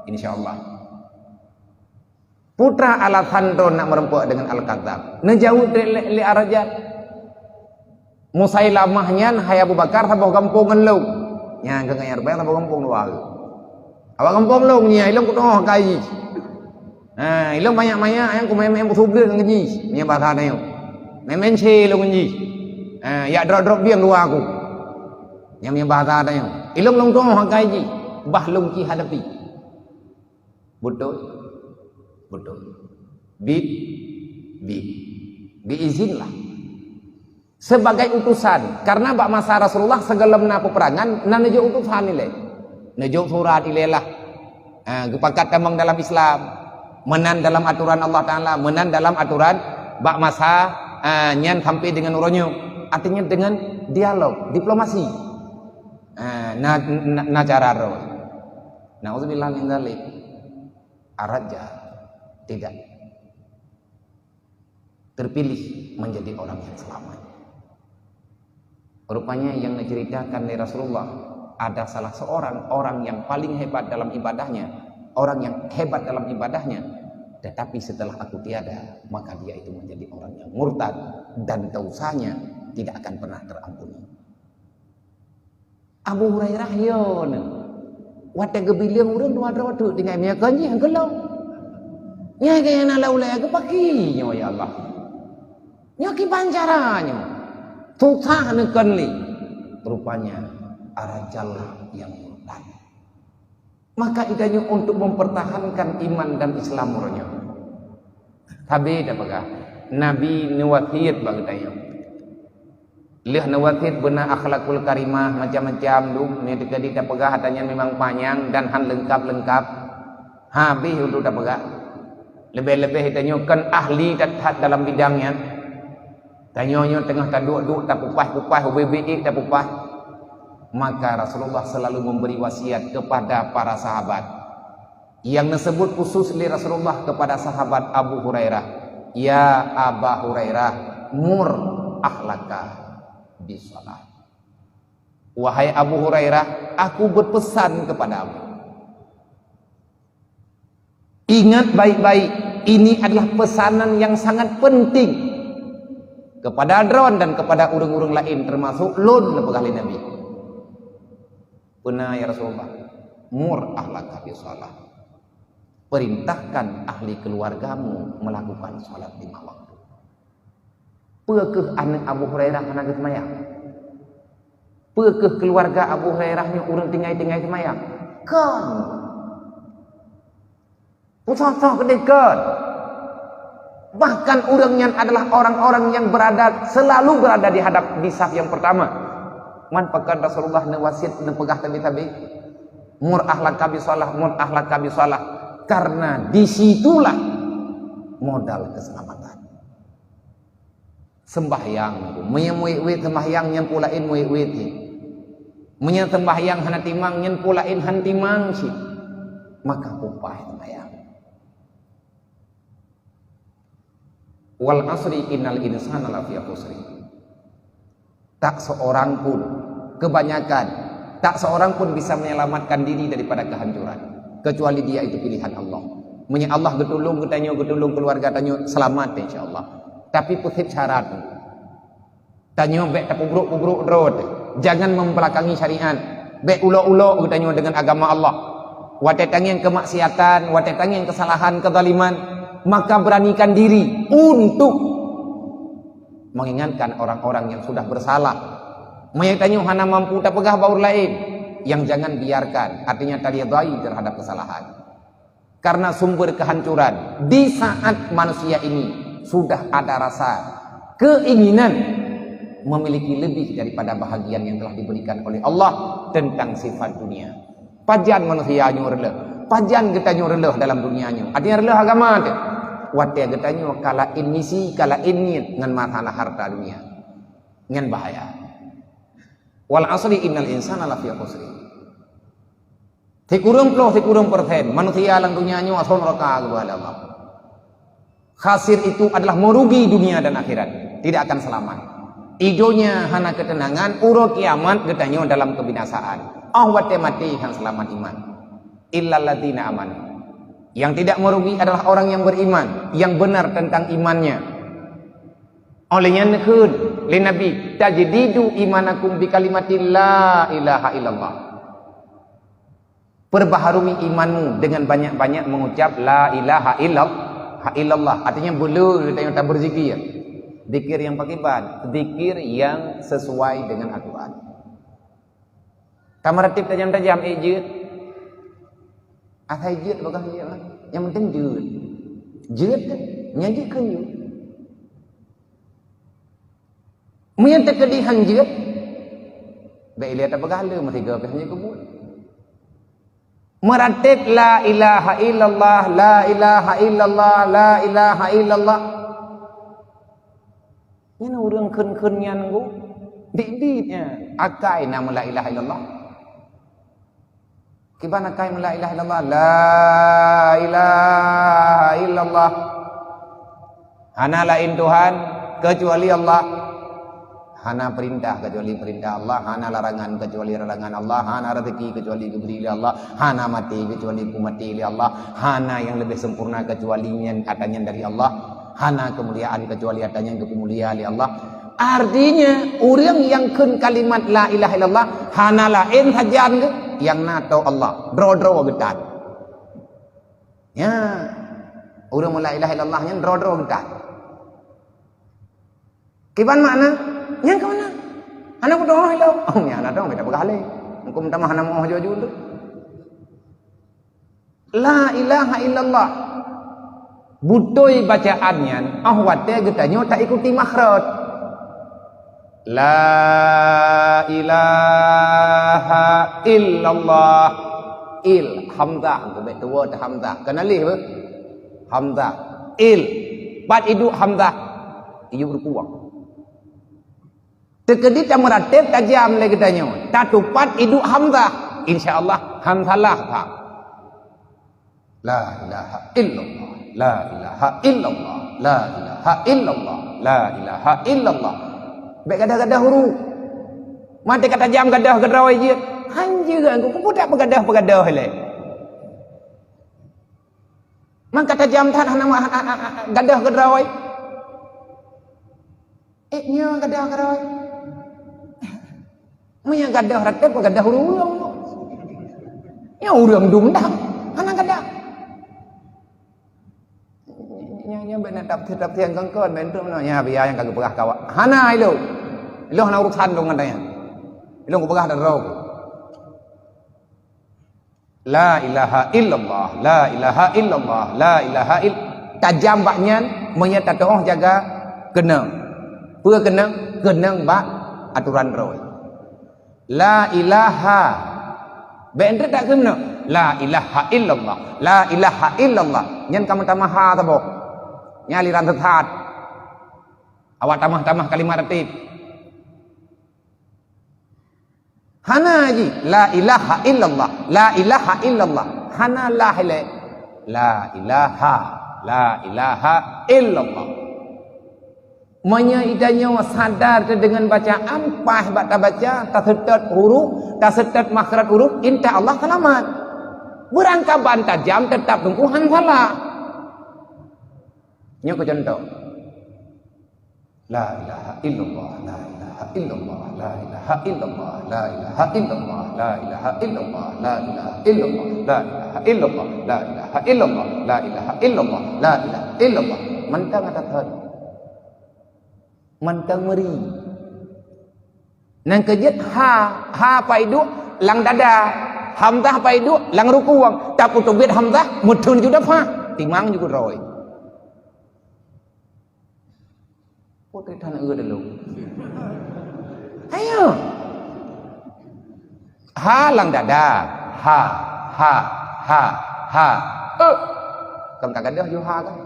Insya Allah. Peue teuma alasan droe nak meureumpok deungon Al-Kadzab? Neujaweueb lé, lé, lé Ar-Rajjal. Musailamah nyan, hai Abu Bakar, saboh gampông ngon lôn. Nyan keuh ngon Abu Bakar saboh gampông dua. Awak gampông lôn nyan, ilôn kutoh kai jih. Ha, ilôn manyak-manyak nyang kumé-mé beusublet ngon jih. Nyan bahasa tanyoe. Mé-mé cé lôn ngon jih. Ha, yak drop-drop bieng dua aku. Nyan, nyan bahasa tanyoe. Ilôn lôn toh kai jih. Bah lôn ci hadapi. Beutôi? Beutôi. Bi, bi, bi izin lah. Sebagai utusan, karena bak masa Rasulullah sigohlom na peperangan, na neujok utusan ilée. Neujok surat ilée lah. Ha, geupakat tamong dalam Islam. Meunan dalam aturan Allah Taala, meunan dalam aturan bak masa, ah, nyan sampai dengan uroe nyoe. Artinya dengan dialog, diplomasi. Ah, na, na, na cara roh. Nauzubillah min dzalik. Ar-Rajjal tidak terpilih menjadi orang yang selamat. Rupanya yang diceritakan oleh Rasulullah, ada salah seorang orang yang paling hebat dalam ibadahnya, orang yang hebat dalam ibadahnya, tetapi setelah aku tiada, maka dia itu menjadi orang yang murtad dan dosanya tidak akan pernah terampuni. Abu Hurairah yo neu. Watée geubileueng ureuëng dua droe teuk tinggai meunyoe kon jih geulong. Nyan keuh nyang na lam ulée geupaki nyoe, ya Allah. Nyoe kiban cara nyoe. Susah neukon lé. Rupanya, ar-Rajjal yang murtad. Maka itanyoe untuk mempertahankan iman dan Islam uroe nyoe. Sabe tapeugah, Nabi neuwasiet bak geutanyoe. Lheueh neuwasiet beuna akhlakul karimah macam-macam dum, meunyoe teuka di tapeugah ata nyan memang panyang dan han leungkap-leungkap. Habéh untuk tapeugah. Leubeh-leubeh tanyoe kon ahli that-that dalam bidang nyan. Tanyoe nyoe teungoh taduek-duek, tapupaih-pupaih, ubé-bé ék tapupaih. Maka Rasulullah selalu memberi wasiat kepada para sahabat. Yang disebut khusus oleh Rasulullah kepada sahabat Abu Hurairah, "Ya Aba Hurairah, mur ahlaka bisalah." Wahai Abu Hurairah, aku berpesan kepadamu. Ingat baik-baik, ini adalah pesanan yang sangat penting kepada droen dan kepada ureuëng-ureuëng laén, termasuk lôn, neupeugah lé Nabi. Peuna, ya Rasulullah? Mur ahlaka bisalah. Perintahkan ahli keluargamu melakukan salat lima waktu. Peu kheueh aneuëk Abu Hurairah hana geuseumayang? Peu kheueh keuluwarga Abu Hurairah nyoe ureuëng tinggai-tinggai seumayang? Kon! Peusah-sah keudeh kon! Bahkan ureuëng nyan adalah orang-orang yang berada, selalu berada di hadap, di saf yang pertama. Man pakon Rasulullah neuwasiet, neupeugah tabi-tabi, "Mur ahlaka bisalah, mur ahlaka bisalah." Karena di situlah modal keselamatan. Sembahyang, meunyoe muet-uet sembahyang nyan peue laén muet-uet jih. Meunyoe sembahyang hana timang nyan peue laén han timang cit. Maka pupaih sembahyang. "Wal asri innal insana lafi khusri." Tak seorang pun, kebanyakan, tak seorang pun bisa menyelamatkan diri daripada kehancuran, kecuali dia itu pilihan Allah. Meunyoe Allah geutulông geutanyoe, geutulông keuluwarga tanyoe, seulamat, insya Allah. Tapi peusiep syarat. Tanyoe bék tapeubrok-peubrok droe teuh. Jangan membelakangi syariat. Bék ulok-ulok geutanyoe deungon agama Allah. Watée tangieng keumaksiatan, watée tangieng keusalahan, keuzaliman, maka beranikan diri untuk mengingatkan orang-orang yang sudah bersalah. Meunyoe tanyoe hana mampu tapeugah bak ureuëng laén, yang jangan biarkan, artinya taridai terhadap kesalahan. Karena sumber kehancuran di saat manusia ini sudah ada rasa keinginan memiliki lebih daripada bahagian yang telah diberikan oleh Allah tentang sifat dunia. Pajan manusia nyoe reuloh, pajan geutanyoe reuloh dalam dunia nyoe. Artinya reuloh agama teuh. Watée geutanyoe ka laén misi, ka laén niet ngon masalah harta dunia. Nyan bahaya. "Wal asri innal insana lafi khusri." Sikureueng ploh, sikureueng persen manusia lam dunia nyoe asoe neuraka geuba lé Allah. Khasir itu adalah merugi dunia dan akhirat, tidak akan selamat. Idonya hana keuteunangan, uroe kiamat geutanyoe dalam kebinasaan. Oh watée maté han seulamat iman. Illalladzina amanu. Yang tidak merugi adalah orang yang beriman, yang benar tentang imannya. Oleh nyan neukheun lé Nabi, "Tajdidu imanakum bi kalimati la ilaha illallah." Perbaharui imanmu dengan banyak-banyak mengucap la ilaha illallah. Artinya beu le geutanyoe tabeuzikir. Zikir yang pakiban, zikir yang sesuai dengan aturan. Tameuratéb tajam-tajam, ék jeuet. Asai jeuet bagaih jeuet lah. Nyang penting jeuet. Jeuet kan? Nyang jeuet kan jeuet. Meunyoe teukeudi han jeuet, bék ilée tapeugah le meusigoe pih han jeuet keubuet. Meuratéb la ilaha illallah, la ilaha illallah, la ilaha illallah. Nyan ureuëng kheun-kheun nyan gu, biet-biet nyan. Akai na meulah ilaha illallah. Kiban akai meulah ilaha illallah, la ilaha illallah. Hana laén Tuhan keucuali Allah. Hana peurintah keucuali peurintah Allah, hana larangan keucuali larangan Allah, hana rezeki keucuali geubri lé Allah, hana maté keucuali peumaté lé Allah, hana nyang leubeh sempurna keucuali nyan ata nyan dari Allah, hana keumuliaan keucuali ata nyan geupeumulia lé Allah. Artinya, ureuëng nyang kheun kalimat la ilaha illallah hana laén sajan geuh, nyang na toh Allah, droe-droe geutan. Ya, ureuëng meulah ilaha illallah nyan droe-droe geutan. Kiban makna? Nyang ka meunan. Hana kudoh ilong. Oh, nyang hana doh, beda peugah lé. Engkau minta maaf hana maaf jujur tu. La ilaha illallah. Beutôi bacaan nyan, oh watée geutanyoe taikuti makhraj. La ilaha illallah. Il, hamzah, geubek tuwoe hamzah. Keunaléh beuh? Hamzah. Il. Pat iduek hamzah. Iyup rukuang. Teukeudi tameuratéb tajam lé geutanyoe. Tatupat iduek hamzah. Insya Allah, hamsalah, Pak. La ilaha illallah. La ilaha illallah. La ilaha illallah. La ilaha illallah. Bék gadoh-gadoh huruf. Maté ka tajam gadoh keudroe jeuet. Hanjeuet, ku peue tak peugadoh-peugadoh lé. Man ka tajam that hana ma-, ha-, ha-, ha-, ha-, gadoh keudroe. Eh, nyoe gadoh keudroe. Meunyoe gadoh ratéb, gadoh ureuëng. Nyoe ureuëng dum dah. Hana gadoh. Nyoe, nyoe bèk na tafsir-tafsir nyang kon-kon, bèk enteuk meunoe. Nyan biaya nyang ka geupeugah kawak. Hana ilôn. Ilôn hana urusan lôn ngon tanyan. Ilôn geupeugah dan roh. La ilaha illallah, la ilaha illallah, la ilaha ill-, tajam bak nyan, meunyoe tatu'oh jaga keunong. Peue keunong? Keunong bak atoran droe. La ilaha. Bèk enteuk tak keunoe. La ilaha illallah, la ilaha illallah. Nyan ka meutamah ha saboh. Nyan aliran sesat. Awak tamah-tamah kalimat ratéb. Hana jih, la ilaha illallah, la ilaha illallah. Hana lah ilée. La ilaha, la ilaha illallah. Meunyoe geutanyoe sadar teuh deungon bacaan, paih bak tabaca, taseutôt huruf, taseutôt makhraj huruf, insya Allah seulamat. Beurangkaban tajam teutap teungku han salah. Nyoe keu contoh. La ilaha illallah, la ilaha illallah, la ilaha illallah, la ilaha illallah, la ilaha illallah, la ilaha illallah, la ilaha illallah, la ilaha illallah, la ilaha illallah, la ilaha illallah. Mantong ata thon. Mantong meuri. Nyang keujeuet ha, ha paiduek lam dada, hamzah paiduek lam rukueng, tapeuteubiet hamzah meutheun ju dafa, timang ju keudroe. Putri tan eu dulu. Ayo. Ha lam dada. Ha, ha, ha, ha. Eh. Kan tak gadoh ju ha kan?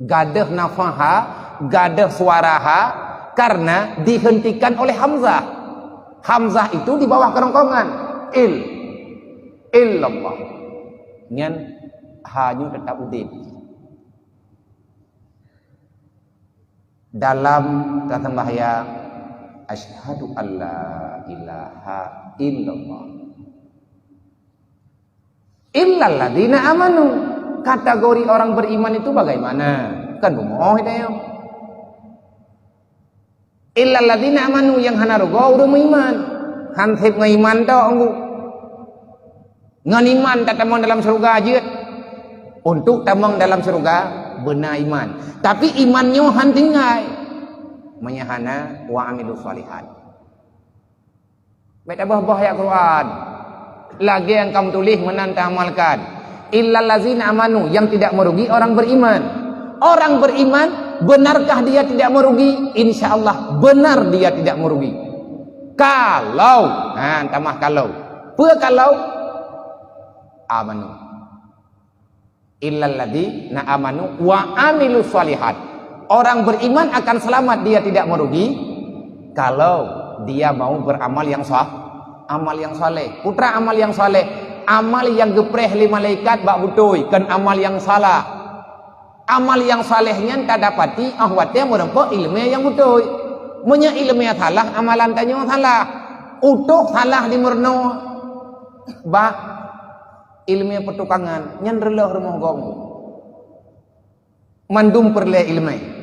Gadoh nafah ha, gadoh suara ha, karena dihentikan oleh hamzah. Hamzah itu di bawah kerongkongan. Il. Illallah. Nyan ha nyoe tetap udeb. Dalam taseumbahyang, "Asyhadu an la ilaha illallah." Illalladzina amanu. Kategori orang beriman itu bagaimana? Kan bumoe tanyoe. Illalladzina amanu, nyang hana rugoe ureuëng meuiman. Han sép ngon iman tok, Teungku. Ngon iman tatamong dalam syeuruga jeuet. Untuk tamong dalam syeuruga, beuna iman. Tapi iman nyoe han tinggai. Meunyoe hana, wa amilus shalihat. Bèk taboh-boh ayat Quran. Lagèe nyang ka meutuléh meunan taamalkan. Illallazina amanu, yang tidak merugi orang beriman. Orang beriman, benarkah dia tidak merugi? Insya Allah, benar dia tidak merugi. Kalau, ha, tamah kalau. Peue kalau? Amanu. Illalladzina amanu wa amilus shalihat. Orang beriman akan selamat, dia tidak merugi kalau dia mau beramal yang sah, amal yang saleh. Peue treuk amal yang saleh? Amal nyang geupreh lé malaikat bak beutôi, kon amal nyang salah. Amal nyang saleh nyan tadapati óh watée meurumpok iéleumé nyang beutôi. Meunyoe iéleumé salah, amalan tanyoe salah. Utôh salah dimeurunoe bak iéleumé peutukangan, nyan reuloh rumoh gob. Mandum peureulée iéleumé.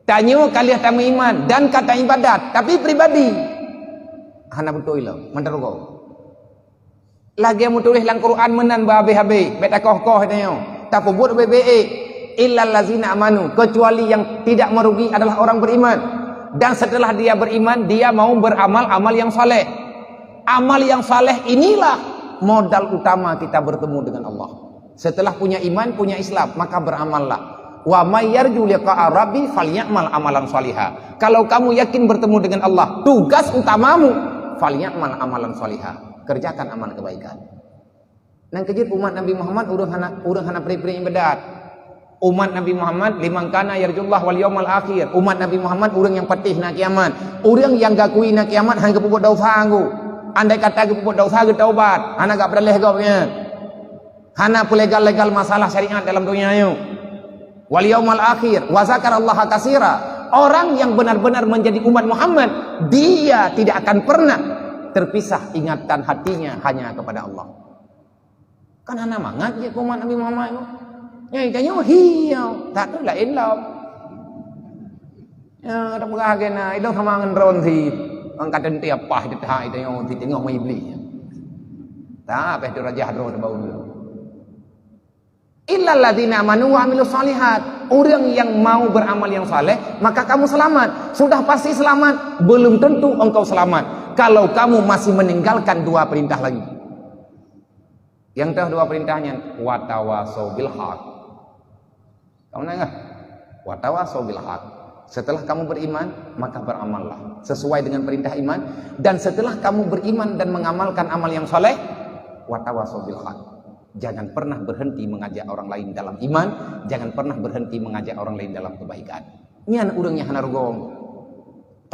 Tanyoe ka lheueh tameuiman dan ka taibadat, tapi pribadi hana beutôi lom, mantong rugoe. Lagée meutuléh lam Quran meunan beuhabéh-habéh, bék takoh-koh tanyoe. Tapeubuet bék-bék, illallazina amanu, kecuali yang tidak merugi adalah orang beriman. Dan setelah dia beriman, dia mau beramal-amal yang saleh. Amal yang saleh inilah modal utama kita bertemu dengan Allah. Setelah punya iman, punya Islam, maka beramallah. Wa may yarju liqa'a rabbi falyamal amalan shaliha. Kalau kamu yakin bertemu dengan Allah, tugas utamamu, falyamal amalan shaliha. Kerjakan amal kebaikan. Nyang keujeuet umat Nabi Muhammad ureuëng hana, ureuëng hana pri-pri ibadat. Umat Nabi Muhammad, liman kana yarjullah wal yaumal akhir. Umat Nabi Muhammad ureuëng nyang patéh na kiamat. Ureuëng nyang gakui na kiamat hana geupeubuet desya anggô. Andai kata geupeubuet desya geutaubat, hana gak peureulée gob nyan. Hana peulegal-legal masalah syariat dalam dunia nyoe. Wal yaumal akhir, wa zakarallaha katsira. Orang yang benar-benar menjadi umat Muhammad, dia tidak akan pernah terpisah ingatan hatinya hanya kepada Allah. Kan hana mangat jeuet keu umat Nabi Muhammad nyoe. Nyang tanyoe hiau, tak tu laén lom. Ya, dak peugah lagée na, ilong sama ngon droe sit. Angkat teuntée apah di taha itu nyang sit teungoh meuiblis. Tak, peh tu rajah droe teubawa dulu. Illalladzina amanu wa amilus shalihat. Orang yang mau beramal yang saleh, maka kamu selamat. Sudah pasti selamat, belum tentu engkau selamat kalau kamu masih meninggalkan dua perintah lagi. Nyang teuh dua perintah nyan, watawasau bil haq. Kamu dengar? Watawasau bil haq. Setelah kamu beriman, maka beramallah sesuai dengan perintah iman. Dan setelah kamu beriman dan mengamalkan amal yang saleh, watawasau bil haq. Jangan pernah berhenti mengajak orang lain dalam iman. Jangan pernah berhenti mengajak orang lain dalam kebaikan. Nyan ureuëng nyang hana rugoe.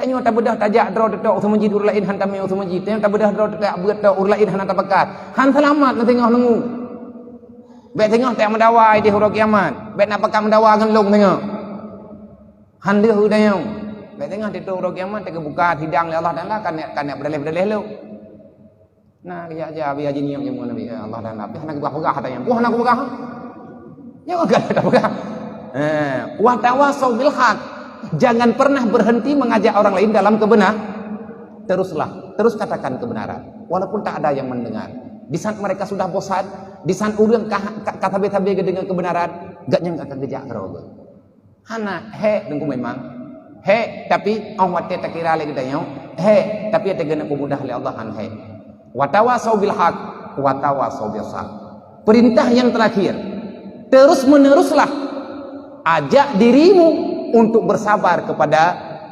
Tanyoe tabeudoh tajak droe teutok u seumeujid, ureuëng laén han tamé u seumeujid. Tanyoe tabeudoh droe tajak beuet tok, ureuëng laén hana tapakat. Han seulamat na teungoh neungu. Bék teungoh tajak meudawa ideh uroe kiamat. Bék na pakat meudawa ngon lôn teungoh. Han deuh u dayong. Bék teungoh teutok uroe kiamat, teuka buka hidang lé Allah Taala, kan, kan peudaléh-peudaléh lôn. Na, geujak-jak, Abi Haji nyoe ilmu Nabi, eh, Allah dan Nabi, hana geupeugah-peugah katanya. Wah, hana geupeugah. Nyoe kan ada peugah. Eh, watawasau bil haq. Jangan pernah berhenti mengajak orang lain dalam kebenar. Teruslah, terus katakan kebenaran. Walaupun tak ada yang mendengar. Di saat mereka sudah bosan, di saat ureuëng ka, ka, ka sabe-sabe geudeungoe kebenaran, gak nyang akan geujak keudroe. Hana, hék teungku memang. Hék, tapi óh watée takira lé geutanyoe, hék, tapi watée geuneuk peumudah lé Allah han hék. Watawasau bil haq, watawasau bis sabr. Perintah yang terakhir, terus-meneruslah ajak dirimu untuk bersabar kepada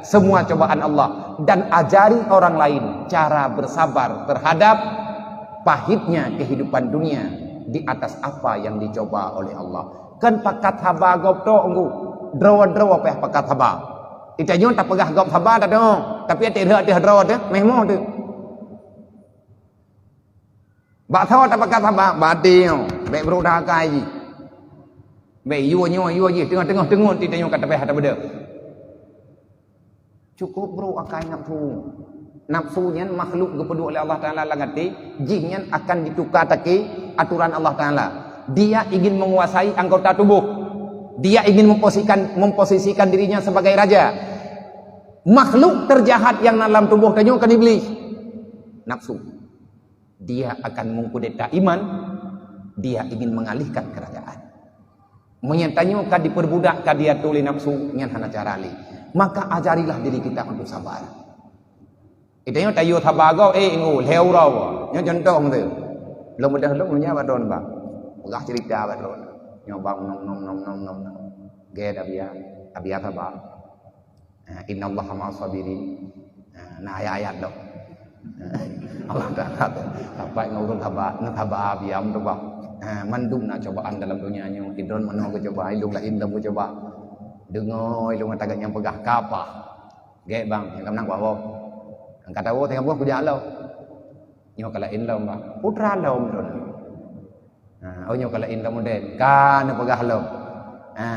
semua cobaan Allah dan ajari orang lain cara bersabar terhadap pahitnya kehidupan dunia di atas apa yang dicoba oleh Allah. Kan pakat haba gob tok nggu. Droe-droe pih pakat haba. Ita nyoe tapeugah gob haba dak dong, tapi ateueh ateueh droe teuh meh moh teuh. Bak tho tapakat haba, bati nyoe, bék brok dah akai jih. Bék yue nyoe yue jih, teungoh-teungoh teungon ti tanyoe ka tapéh hata beudeuh. Cukup brok akai nafsu. Nafsu nyan makhluk geupeuduek lé Allah Taala lam até, jih nyan akan dituka takée aturan Allah Taala. Dia ingin menguasai anggota tubuh. Dia ingin memposisikan, memposisikan dirinya sebagai raja. Makhluk terjahat yang na lam tuboh tanyoe kan Iblih. Nafsu. Dia akan mengkudeta iman, dia ingin mengalihkan kerajaan. Meunyoe tanyoe ka dipeurbudak, ka diatoe lé nafsu, nyan hana cara lé. Maka ajarilah diri kita untuk sabar. Ita nyoe tayue saba gob, eh, inggu, lhée uroe. Nyoe contoh meuteue. Lôn beudôh lôn, nyoe bak droen bang. Peugah cerita bak droen. Nyoe bang nom nom nom nom nom nom. Gét Abiya, Abiya saba. Ha, innallaha ma'as sabirin. Ha, na ayat-ayat lom. Allah Taala tu. Sampai ngon ureuëng haba, ngon haba abiam tu bah. Ha, mandum na cobaan dalam dunia nyoe. Idon manoe keucoba, ilong laén dam keucoba. Deungoe ilong tagak nyang peugah kapa. Gek bang, nyang ka meunang kuwoe. Angkat tawoe tengah buah kujak lom. Nyoe ka laén lom bah. Putra lom droe. Ha, oh nyoe ka laén lom model. Ka neupeugah lom. Ha.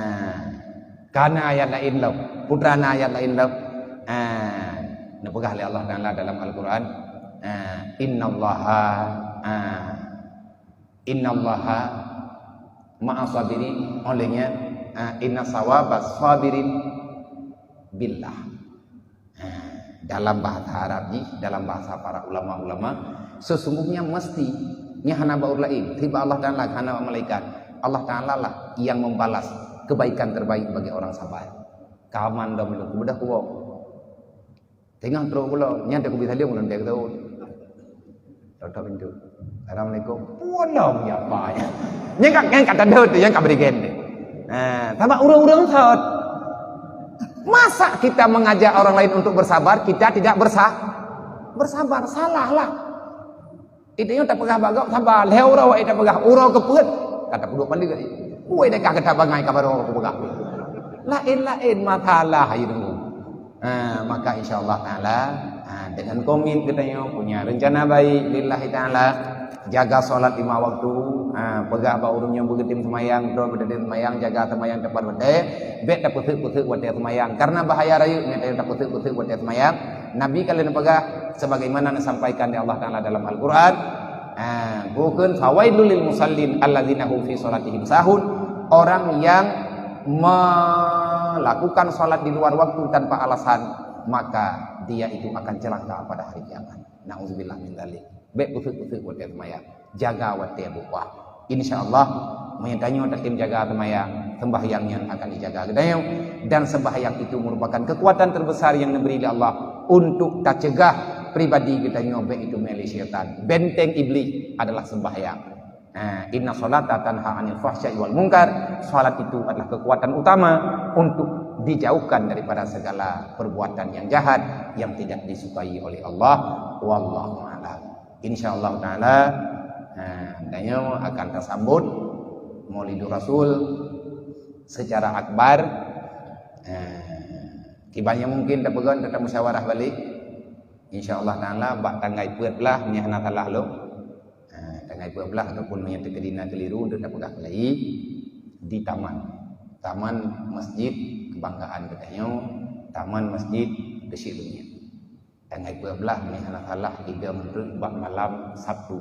Ka na ayat laén lom. Putra na ayat laén lom. Ha. Neupeugah lé Allah Taala dalam Al-Qur'an. Ha. Innallaha. Ha. Innallaha ma'a sabirin. Olehnya, ha, inna sawaba sabirin billah. Ha, dalam bahasa Arab jih, dalam bahasa para ulama-ulama, sesungguhnya mesti, nyan hana baur laén, tiba Allah Taala hana malaikat. Allah Taala lah yang membalas kebaikan terbaik bagi orang sabar. Kaman dong lôn kubeudôh kuwoe. Tengah trok pulo, nyan teukubi saleuem ulôn dek taun. Totok pintu. Assalamualaikum. Pulang ya apa ya? Nyang kat nyang kat tanda tu, nyang kat berikan tu. Ha, sama urang-urang sot. Masa kita mengajak orang lain untuk bersabar, kita tidak bersa bersabar, salah lah. Itu yang tak peugah bagok sabar, leh urang awak tak peugah, urang keupeuet. Kata peuduek pandai. Woi dekat kita bangai kabar urang peugah. Lain-lain masalah itu. Ha, maka insya Allah Taala, ha, dengan komit geutanyoe punya rencana baik lillahi taala, jaga salat lima waktu, ha, peugah bak ureuëng nyang beugeutem seumayang, droe beugeutem seumayang, jaga seumayang tepat watée, bék tapeuseuk-peuseuk watée seumayang. Karena bahaya rayeuk nyan tapeuseuk-peuseuk watée seumayang. Nabi ka lheueh neupeugah sebagaimana neusampaikan di Allah Taala dalam Al-Qur'an, ha, bukon fawailul lil musallin alladzina hum fi salatihim sahun, orang yang melakukan salat di luar waktu tanpa alasan, maka dia itu akan celaka pada hari kiamat. Nauzubillah min dzalik. Bék peuseuk-peuseuk watée seumayang. Jaga watée bukwa. Insya Allah, meunyoe tanyoe tatem jaga seumayang, sembahyang nyan akan dijaga geutanyoe. Dan sembahyang itu merupakan kekuatan terbesar yang diberi oleh Allah untuk tacegah pribadi geutanyoe bék itu meusyaitan. Benteng iblis adalah sembahyang. Ha, inna salata tanha 'anil fahsya'i wal munkar. Salat itu adalah kekuatan utama untuk dijauhkan daripada segala perbuatan yang jahat yang tidak disukai oleh Allah. Wallahu a'lam. Insya Allah taala, ha, tanyoe akan tasambut Maulidur Rasul secara akbar. Ha, kiban nyang mungkin tapeugah, tamusyawarah balik. Insya Allah taala bak tanggai peuet blah, meunyoe hana salah lom. Ha, tanggai peuet blah ataupun meunyoe teukeudi na keliru untuk tapeugah keulai di taman. Taman Masjid Kebanggaan geutanyoe, Taman Masjid Keuchik Duniek. Tanggai peuet blah meunyoe hana salah, idam treuk bak malam Sabtu.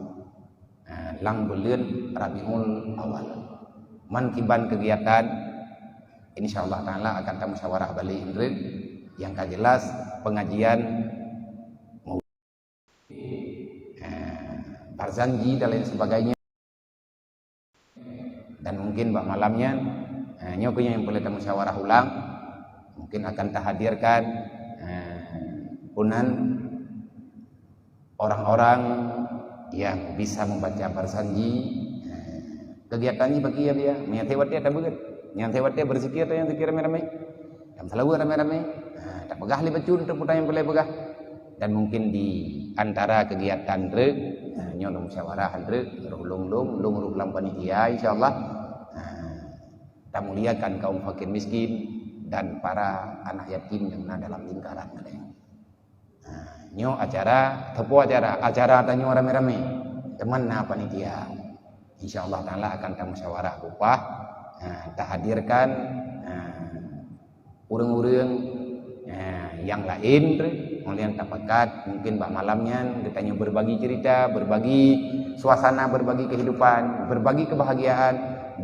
Ha, lam buleuen Rabiul Awal. Man kiban kegiatan, insya Allah taala akan tamusyawarah balik indreuk. Yang ka jelas pengajian eh, Barzanji dan lain sebagainya. Dan mungkin bak malam nyan, eh, nyoe keuh nyang peureulée tamusyawarah ulang. Mungkin akan tahadirkan, eh, punan orang-orang yang bisa membaca Barzanji. Eh, kegiatan nyoe bagi ya dia, meunyoe watée tabeuet, nyang watée berzikir tu nyang zikir ramé-ramé. Nyang salaweuet ramé-ramé. Ha, tapeugah lé bacut untuk putra nyang peureulée peugah. Dan mungkin di antara kegiatan treuk, ha, nyoe lôn musyawarah treuk, roh lôn lôn, lôn roh lam panitia, insya Allah. Ha, tamuliakan kaum fakir miskin dan para anak yatim nyang na dalam lingkaran geutanyoe. Ha, nyoe acara, teupeu acara, acara tanyoe ramé-ramé. Teuma na panitia. Insya Allah taala akan tamusyawarah upah, ha, tahadirkan, ha, ureuëng-ureuëng, eh, nyang laén, kemudian tapakat mungkin bak malam nyan geutanyoe berbagi cerita, berbagi suasana, berbagi kehidupan, berbagi kebahagiaan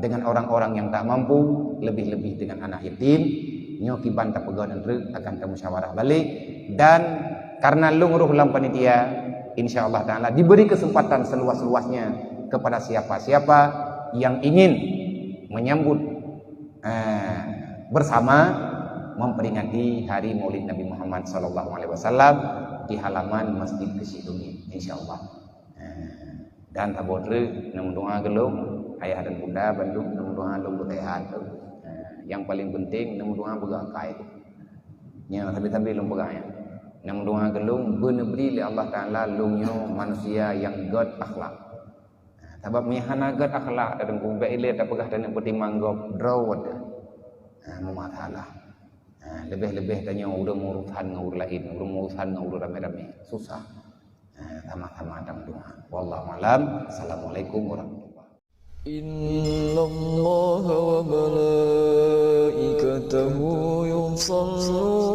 dengan orang-orang yang tak mampu, lebih-lebih dengan anak yatim. Nyoe kiban tapeugah dan treuk akan tamusyawarah balik. Dan karena lôn roh lam panitia, insya Allah taala diberi kesempatan seluas-luasnya kepada siapa-siapa yang ingin menyambut eh, bersama memperingati Hari Maulid Nabi Muhammad sallallahu alaihi wasallam di halaman Masjid Keuchik Duniek, insya Allah. Eh, dan saboh treuk neumeudoa keu lôn, ayah dan bunda bandum neumeudoa lôn beuseuhat tu. Eh, yang paling penting neumeudoa beugah akai tu. Nyan sambil-sambil lôn peugah nyan. Nyang dua keu lôn, beuneubri lé Allah Taala lôn nyoe manusia nyang gét akhlak. Sabab meunyo hana gét akhlak, dan kubek ilée tapeugah dan peutimang gob droe. Ha, meumasalah. Ha, leubeh-leubeh tanyoe ureuëng urusan ngon ureuëng laén, ureuëng urusan ngon ureuëng ramé-ramé. Susah. Ha, sama-sama dan doa. Wallahu alam. Assalamualaikum warahmatullahi. إن الله وملائكته يصلون